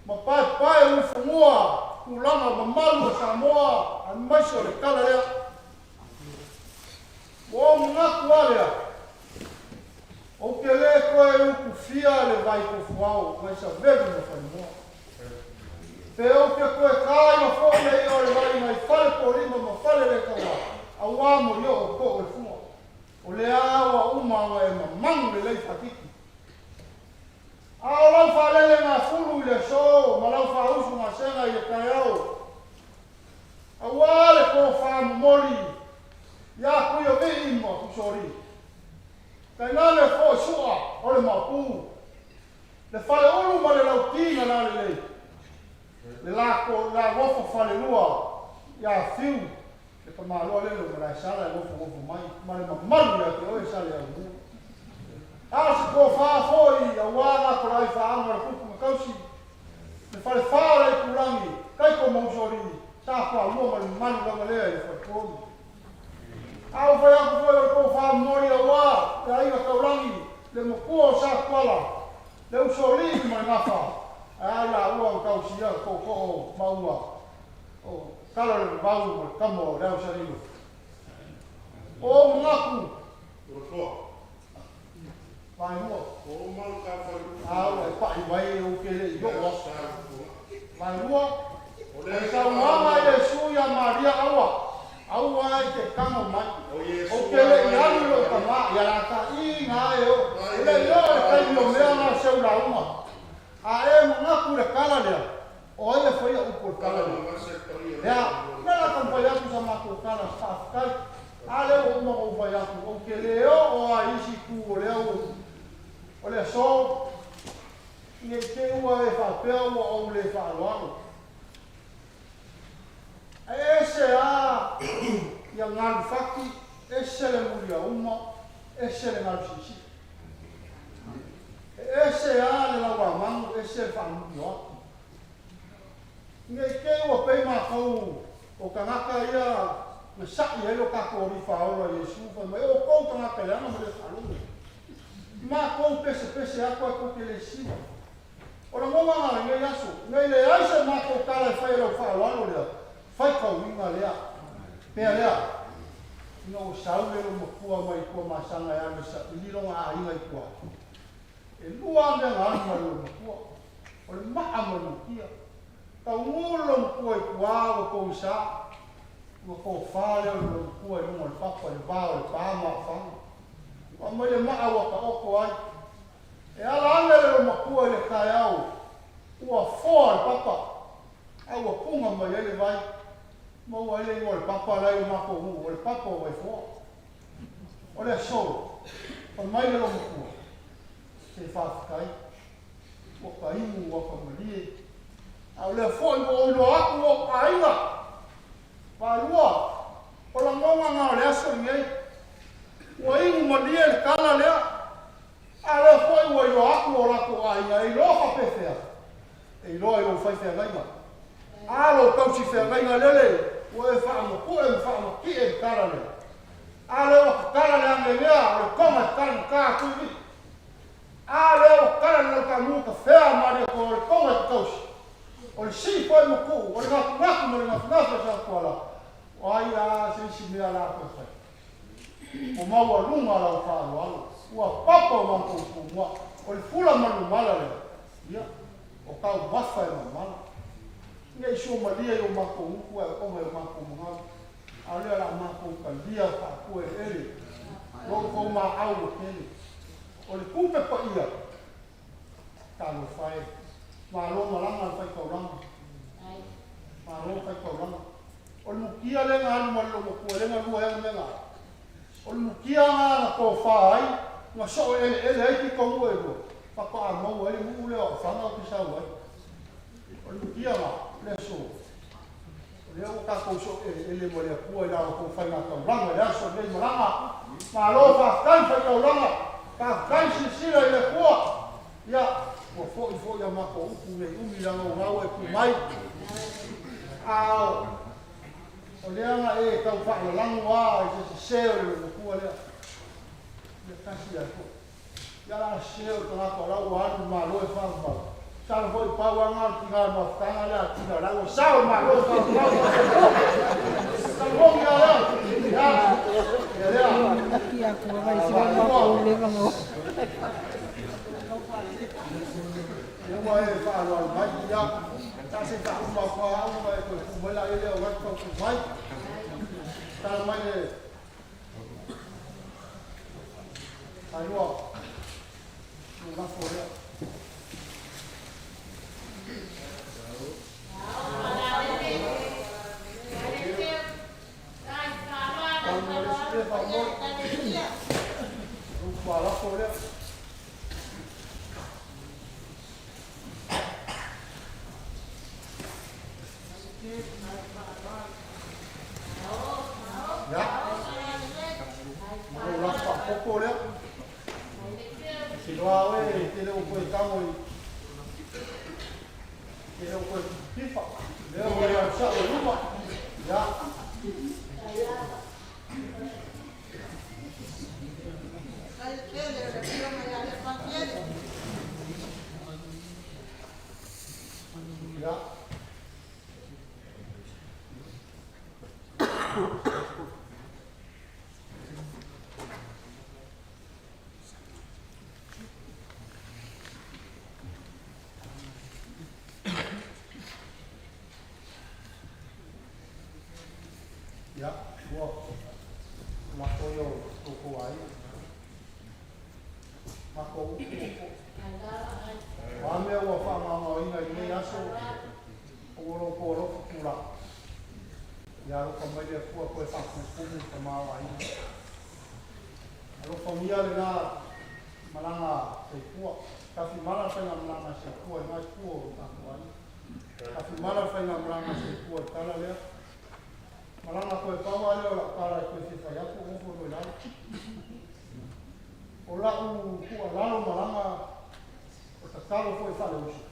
ma paepae ulufanua tulaga mamalu o Samoa aemaise o le tala lea. Ua ou manatu lava lea, ou te le toe utufia le vai tofuao mai Savelu ma Falemoa. Pe ou te toe taina foi le i'a o le vai mai Falepolima ma Faleletaua, auā molioo too le fua. O lea ua uma ona e mamanu lelei faatiti. A o lau faalele gafulu i le aso ma lau faausu gasega i le taeao, auā le tofa momoli iā Tuiavii ma Tusoli. Tainane foi sua o le maopu, le faleulu ma le lauti na lalelei, le la nofo falelua iā Fiu, le tamaloa lele o Malaesala e nofonofo mai ma le mamalu ia te oe Saleaaumua. A o se tofa foi auā nā tolai faaga o le kupu na tausi, le falefa o le itulagi, Taiko ma Usoalii, sa toalua ma le mamalu lava lea i le faletolu. A ua fai atu foi o le tofa momoli auā le aiga taulagi, le matua o Satuala, le Usoalii ma le Gafa, ae a i laua na tausia tootoo ma ua. O kala o le vavau ma le kama o le au salilo. O manatu. Vaelua. A ua e pa'i mai ou te le i oo atu. Vaelua. O le saunoaga a Iesu ia Maria aua, aua e te tago mai. Ou te le i alu i lou tama, ia la taʻī na e oo. E le i oo le taimi o mea na o seu lauga. A e manatu i le tala lea, o ai e faia upu o le tala lea? Lea, lea la taumafai atu sa matou tala, faafetai. A lea ua uma ona ou fai atu, ou te le oo lava i isi itu o lea ua, o le aso, ne i te i ua e faapea ua ou le faaaloalo. Ae ese lava ia galu fati, ese le muliauma, ese le galu siisii. E ese lava le lauamanu, ese le faamuli o atu. Ne i te i ua pei matou o tagata ia na sa'i ai lo tatou Alii Faaola Iesu, fai mai, O outou tagata leaga ma le faalogo. Matou pesepese atu ae tou te le siva. O lagona na lenei aso, nei leai se matou tala e fai e lau faaaloalo lea, faitauina lea, pea lea, ina ua sau le loomatua mai Tuamasaga e alu e saili lona aiga i tua. E lua lava mea na alu ma le loomatua, o le maa ma le mutia. Taunuu le loomatua i tua ua pogisa, ua tofa lea o le loomatua i luga o le papa i le va o Lepa ma Ofaga. Ua aumai le maa ua taoto ai. E ala ane le loomatua i le taeao ua foa le papa, a ua puna mai ai le vai. Maua ai le igoa o le papa la i lo matou nuu, o le papa o Vaifoa. O le aso, fai mai le loomatua, se faafetai, ua ka inu ua ka malie, a o lea foi ua ou iloa atu ou aiga. Vaelua, o lagona na o le aso lenei, ua inu malie le tala lea, a o lea foi ua iloa atu o latou aiga e iloa faapefea, e iloa i lou fai feagaiga. A lou tausi feagaiga lele ua e faamapue ma faamatie le tala lea. A lea ua tatala le agelea o le toga e talagata atu i i. A lea ua tatala le lautamu tafea Malietoa o le toga e te tausi. O le sii foi ma tuu, o le gatunatu ma le gafugafu e Satuala, o ai a se isi mea la toe fai. Ua maualuga lau faaaloalo, ua papa o matou tumua, o le fula ma le mamala lea, ia, o taumafa e mamala. Ne i suamalie i o matou upu ae oga i o matou magalu, a o lea o le a matou talia faapua eleele, lo outou maau ua tele. O le tupe paia, talofa e, malo malaga le faitaulaga, malo faitaulaga. O le mutia lea na alu ma le loomatua lea na lua ai ana mea na alu. O le mutia na na tofa ai, na soo eleele ai pitonuu e lua, faatoa maua ai le nuu lea o Ofaga ou te sau ai. O le mutia na, le aso, o lea ua tatou soo eleele ma le Atua i la outou faigataulaga i le aso lenei malaga. Malo faafetai faitaulaga, faafetai silasila i le Atua. Ia, ua foi foi a matou upu nei umi leaga o gau e tu mai. A o lea na e tau faalalago a i se sese o le loomatua lea. Ia tasi ai foi. Ia la sese o le tagata o la ua alu i le Malo e faavavau. Masalo foi pau a na o le tiga o le mafutaga lea a tila o la ua sao i le Malo e faavavau. Talogi a lea. Ia, ia lea. Lea ua e faaaloalo mai, ia, sa se i faauma atu lava au ona e toe tuu mai laia lea o la e tau tuu mai. Tala mai le Vaelua, lou lafo lea. Tala mai le isi mea faamoe. Lou tualafo lea. Ia, ma lou lafo faaopoopo lea. E te iloa oe e te le o toe tago i te le o toe pifa. Lea ua e alu sao i luma. Ia. Ia. Ia, ua lafo ia o outou aiga. Matou upu ua foi. O a mea ua faagaogaoina i lenei aso, o ua lo outou alofa tulai. Ia alofa mai le Atua toe faapumupumu le tamaoaiga. Alofagia lena malaga Seikua. Tafimala le faigamalaga a Seikua i lena itu o lo tatou aiga. Tafimala le faigamalaga a Seikua i le tala lea. Malaga toe pau lava lea o lau tala e toe fia fai atu, nofo loa i lalo. O lau tuualalo malaga, o tatalo foi faale-uso.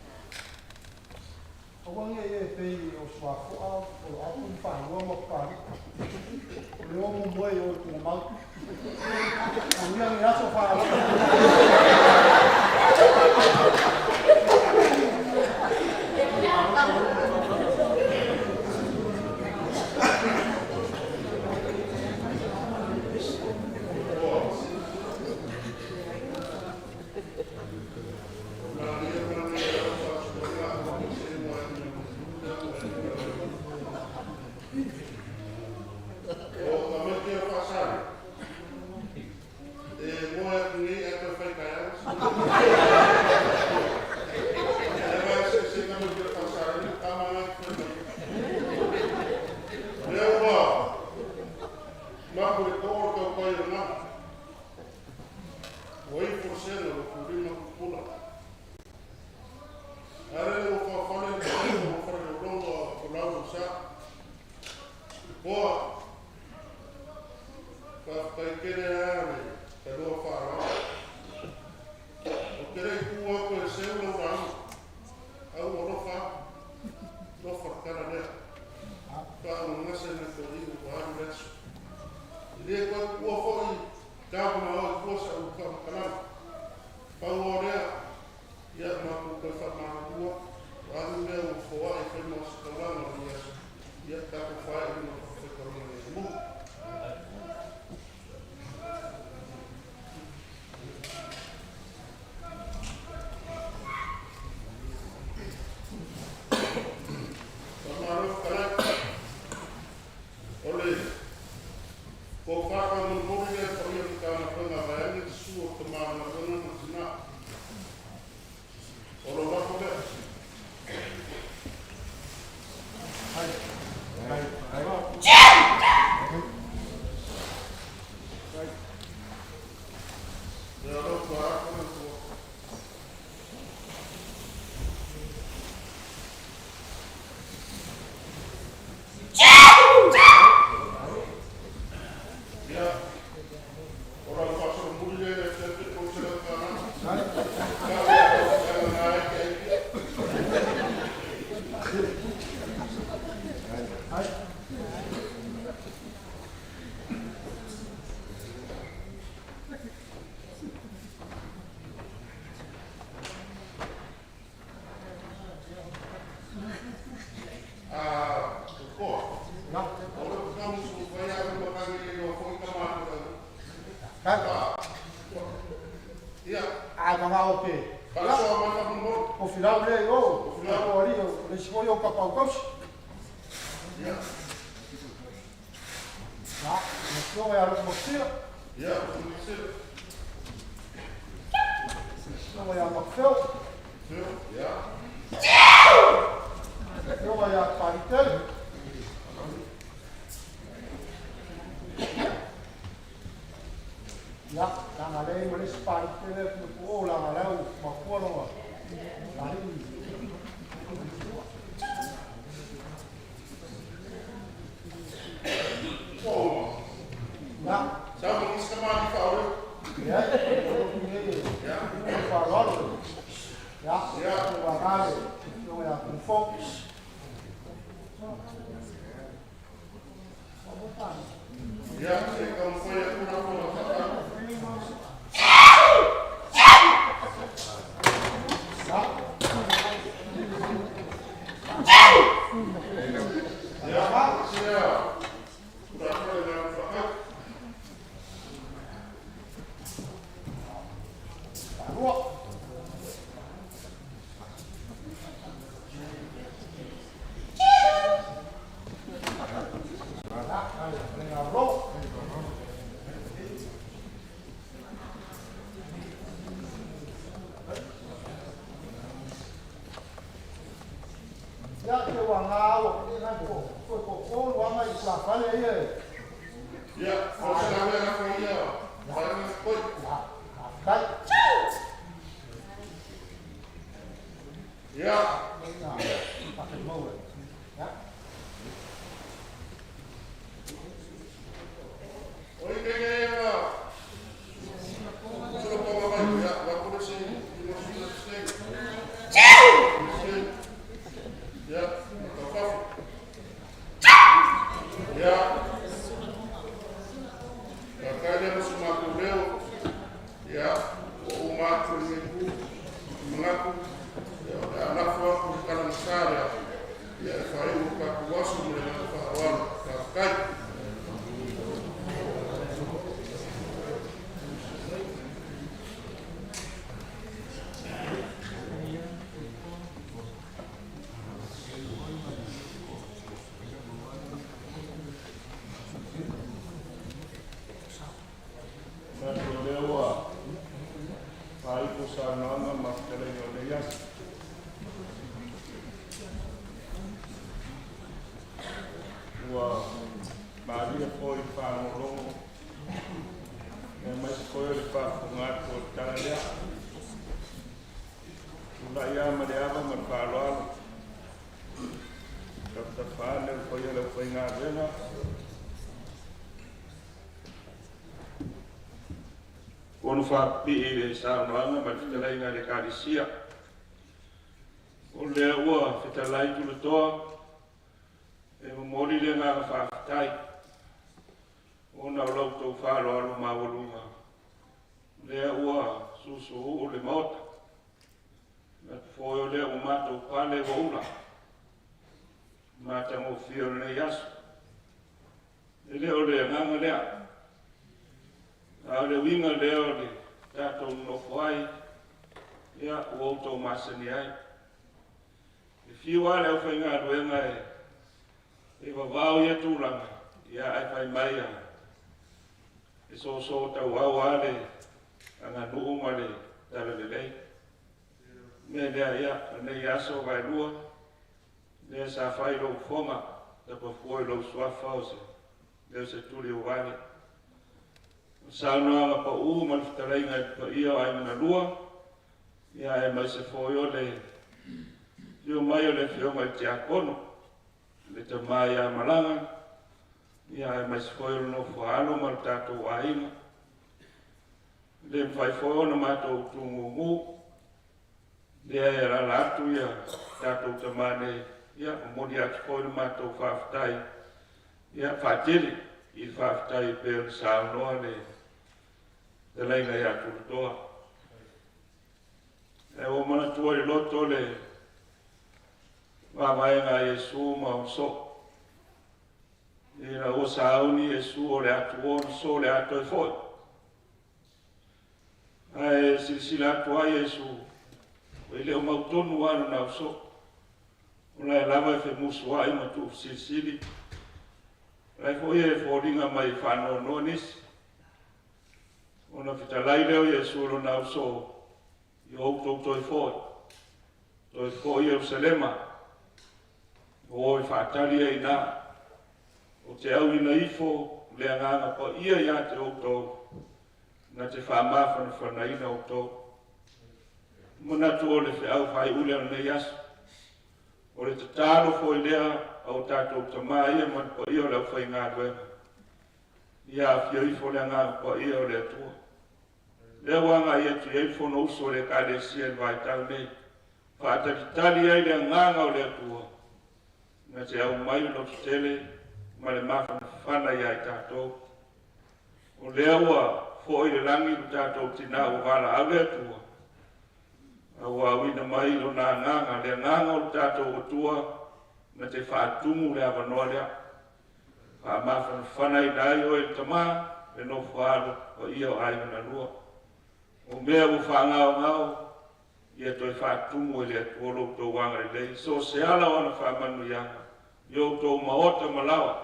Aua ne i e pei o Suafoa o Loapu ma Falelua ma Papalii. O le o muamua i o i Tuamau. Manuia lenei aso faaaloalo. Ua ifo le sega ua tulima pupula. Ale ua faafale le paia ua falelologa o lau o sa. Poa, faafetai tele lava le talua faaaloalo. Ou te le i tu atu e seu lau lauga, a ua alofa atu, alofa le tala lea. Faagasegase nai toeaiina ua alu le aso. E le toe tuua foi Tau na o i tua sa ou faamatalaga. Pau o lea, ia matou toe faamalulu atu, o a ni mea ua foai e fai ma ositaulaga o lenei aso, ia tatou fae i luma o le faafaitalaga nei amu. Faamalo fetalai. O le tofa taumolimoli lea paia o Matagaluega vaeane le susu o Tama o Galuega ma Tina. O lou lafo lea. Ia o lou tuarako le tua. Ia, o lau faasolomuli lea i le afiafi e $300. Tau ia tau feaga na e te ai pea. Ae manao te tofilau lea i o, o alii o le isi foi o kapau tausi. Ia, lau afioga ia Lotomasila. Afioga ia Makufeo. Afioga ia Palitele. Ia, leaga lea e i ai ma le isi Palitele atu i o, leaga lea ua matua lona alii. Ia. Ia, o le faaaloalo. Ia, ua gale afioga ia Tufo. Ia, se i taumafai atu la ma faatau. Ia, sia fale ia e. Ia, o se la mea lafo ia, vaega foi. Faafetai. Ia. Faafetai. Ia. O i ke ke ia, solo ponga mai, ia, wa kule si, i mo si se. Ia, ka fafu. Ia. Ka kai le mo si matou leo. Ia, o o mātou i nei ku, manatu, ia, o le alafo aku i kala ngasa lea, ia, e whai ua kaku aso mo le ngā whaawalo. Ka kai. Manatu o lea ua faaipo saunoaga ma fetalaiga o lenei aso. Ua malie foi i le faalogologo aemaise foi o le faafofoga atu o le tala lea. Tulai lava ma le ava ma le faaaloalo. Tafatafa ane o le paia o le aufaigaluega. Ono faapipii i le saunoaga ma le fetalaiga a le Ekalesia. O lea ua fetalai tulatoa, e momoli le agaga faafetai ona o la outou faaaloalo maualuga, lea ua susuuu le Maota. Manatu foi o lea ua matou pale ua ula, matagofie o lenei aso. E le o le agaga lea, a o le uiga lea o le tatou nonofo ai, ia, ua outou masani ai. E fiu lava le aufaigaluega e vavao ia tulaga, ia, ae fai mai a e soso tauau lava le aganuu ma le talalelei. Mea lea, ia, lenei aso vaelua, lea sa fai lou fofoga, tapafua i lou suafa o se leo se tuli o vale. O saunoaga pau ma le fetalaiga i le paia o aiga na lua, ia aemaise foi o le afio mai o le afioga i le Tiakono, le tama ia Malaga, ia aemaise foi o le nofo a alo ma le tatou aiga. Le mafai foi ona matou tugugu, lea e alaala atu ia tatou tama nei, ia momoli atu foi le matou faafetai, ia faatele i le faafetai e pei ona saunoa le fetalaiga ia Tulatoa. Ae ua manatua i le loto le vaavaega a Iesu ma ona soo. Ina ua sauni Iesu o le atu ona so le atoe foi. Ae silasila atu ai Iesu, e le o mautonu lava lona ausoo. O la e lava e femusuai ma tuufesilisili. O la e foi e foliga mai e faanoanoa nisi. Ona fetalai lea o Iesu lona ausoo, i o outou toe foi. Toe foi Ierusalema, o e faatali ai nā. O te auina ifo le agaga paia ia te outou, na te faamafanafanaina outou. Manatu o le feau faaiule o lenei aso. O le tatalo foi lea a o tatou tama ia ma le paia o le aufaigaluega. Ia afio ifo le agaga paia o le Atua. Lea ua agai atu i ai le Fonousu o le Ekalesia i le vaitau nei. Faatalitali ai le agaga o le Atua, na te aumai le lototele ma le mafanafana ia i tatou. O lea ua foi le lagi le tatou tina ua valaau le Atua, a ua auina mai lona agaga, le agaga o le tatou Atua, na te faatumu le avanoa lea. Faamafanafana ina ai oe le tama, le nofo alo, paia o aiga na lua. O mea ua faagaogao, ia toe faatumu e le Atua lo outou agalelei. So se ala o ana faamanuiaga, i outou maota ma laoa.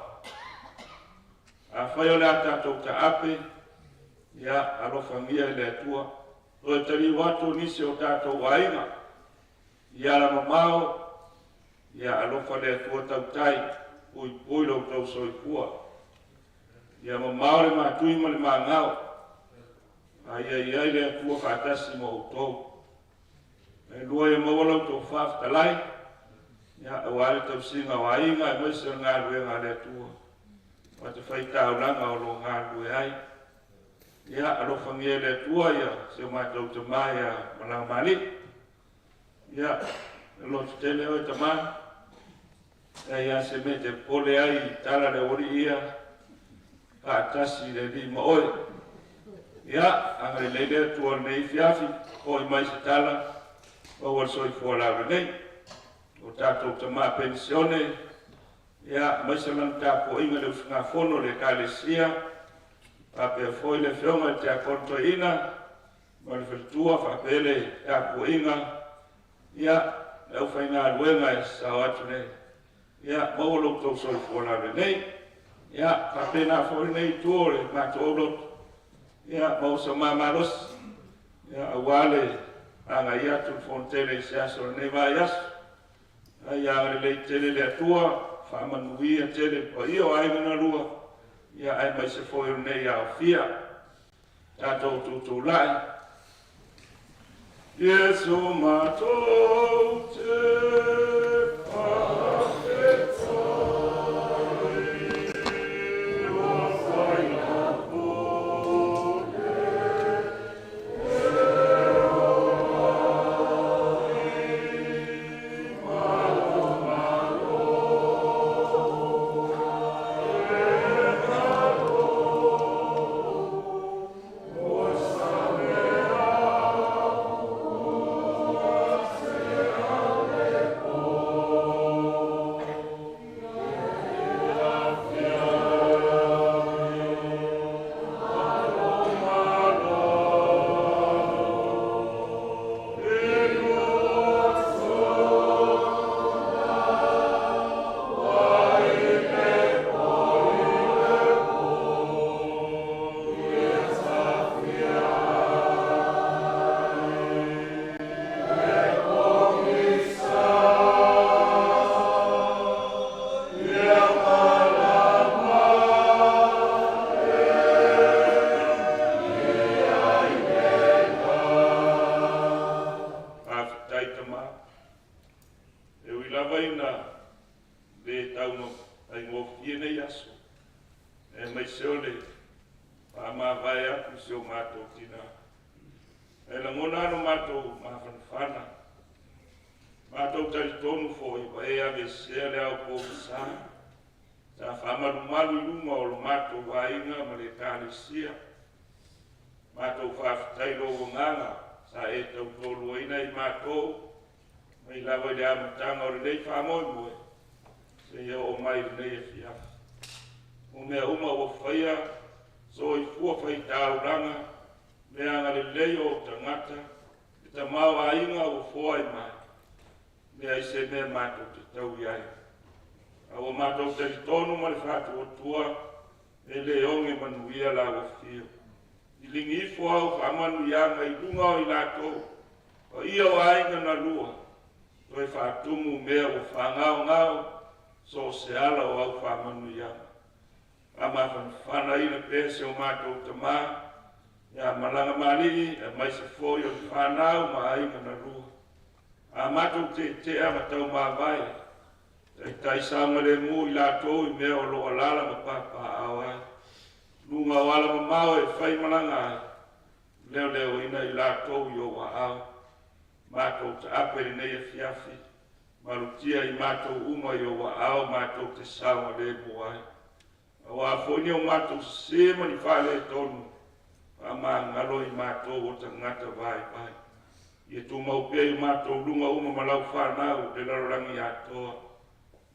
Afai o le a tatou taape, ia alofagia e le Atua. Toe taliu atu nisi o tatou aiga, i ala mamao, ia alofa le Atua tautai, Puipui lo outou soifua. Ia mamao le matui ma le magao, a ia i ai le Atua faatasi ma outou. E lua ia maua la outou faafetalai, ia auā le tausiga o aiga aemaise o le galuega a le Atua, fatafaitaulaga o lo o galulue ai. Ia alofagia e le Atua ia si o matou tamā ia Malagamalii. Ia, e lototele oe tamā, e ia se mea te popole ai i tala le aualii ia, faatasi le Alii ma oe. Ia, agalelei le Atua i lenei afiafi, foi mai se tala, maua le soifua laulelei. O tatou tamā penisione, ia, aemaise lana tapuaiga i le usugafono a le Ekalesia, faapea foi le afioga i le Tiakono Toeaina ma le faletua, faapea le tapuaiga, ia, le aufaigaluega e sasao atu nei. Ia, maua lo outou soifua laulelei. Ia, faapena foi lenei itu o le matou aulotu, ia, maua so ma malosi, ia, auā le agai atu i le fonotele i se aso o lenei vaiaso. Ai ia agalelei tele le Atua, faamanuia tele le paia o aiga na lua, ia, aemaise foi o lenei aofia. Tatou tutulai. Iesu matou te faafetai, ua faia pule e ola ai malomalo e Faafetai Tamā. E ui lava ina le taufaigofie nei aso, aemaise o le faamavae atu i si o matou tinā. Ae lagona lava lo matou mafanafana, matou talitonu foi ua e aveesea le ao pogisa sa faamalumalu i luga o lo matou aiga ma le Ekalesia. Matou faafetai i lou agaga sa e tautoaluaina ai matou mai lava i le amataga o lenei faamoemoe seia oo mai i lenei afiafi. O mea uma ua faia, soifua faitaulaga, le agalelei o ou tagata, le tamaoaiga ua foai mai, leai se mea matou te tau i ai. A ua matou talitonu ma le faatuatua, e le oge manuia lau afio. Liligi ifo au faamanuiaga i luga o i latou, paia o aiga na lua, toe faatumu mea ua faagaogao, so o se ala o au faamanuiaga. Faamafanafanaina pea si o matou tamā, ia Malagamalii, aemaise foi o le fanau ma aiga na lua. A matou teetea ma taumavae, taitai saogalemu i latou i mea o lo o alaala ma papaaao ai. Luga o ala mamao e faimalaga ai, leoleoina i latou i ou aao. Matou taape lenei afiafi, malutia i matou uma i ou aao matou te saogalemu ai. Auā foi ni o matou sesē ma ni faaletonu, faamagalo i matou o tagata vaivai. Ia tumau pea i o matou luga uma ma lau fanau le lalolagi atoa.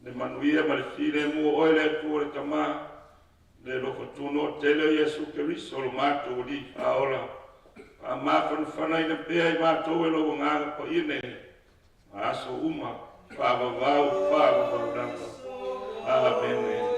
Le manuia ma le filemu o oe le Atua le Tamā, le alofa tunoa tele o Iesu Keriso lo matou Alii Faaola, faamafanafanaina pea i matou e lou Agaga Paia nei, ma aso uma, faavavau, faavavau lava. Amene.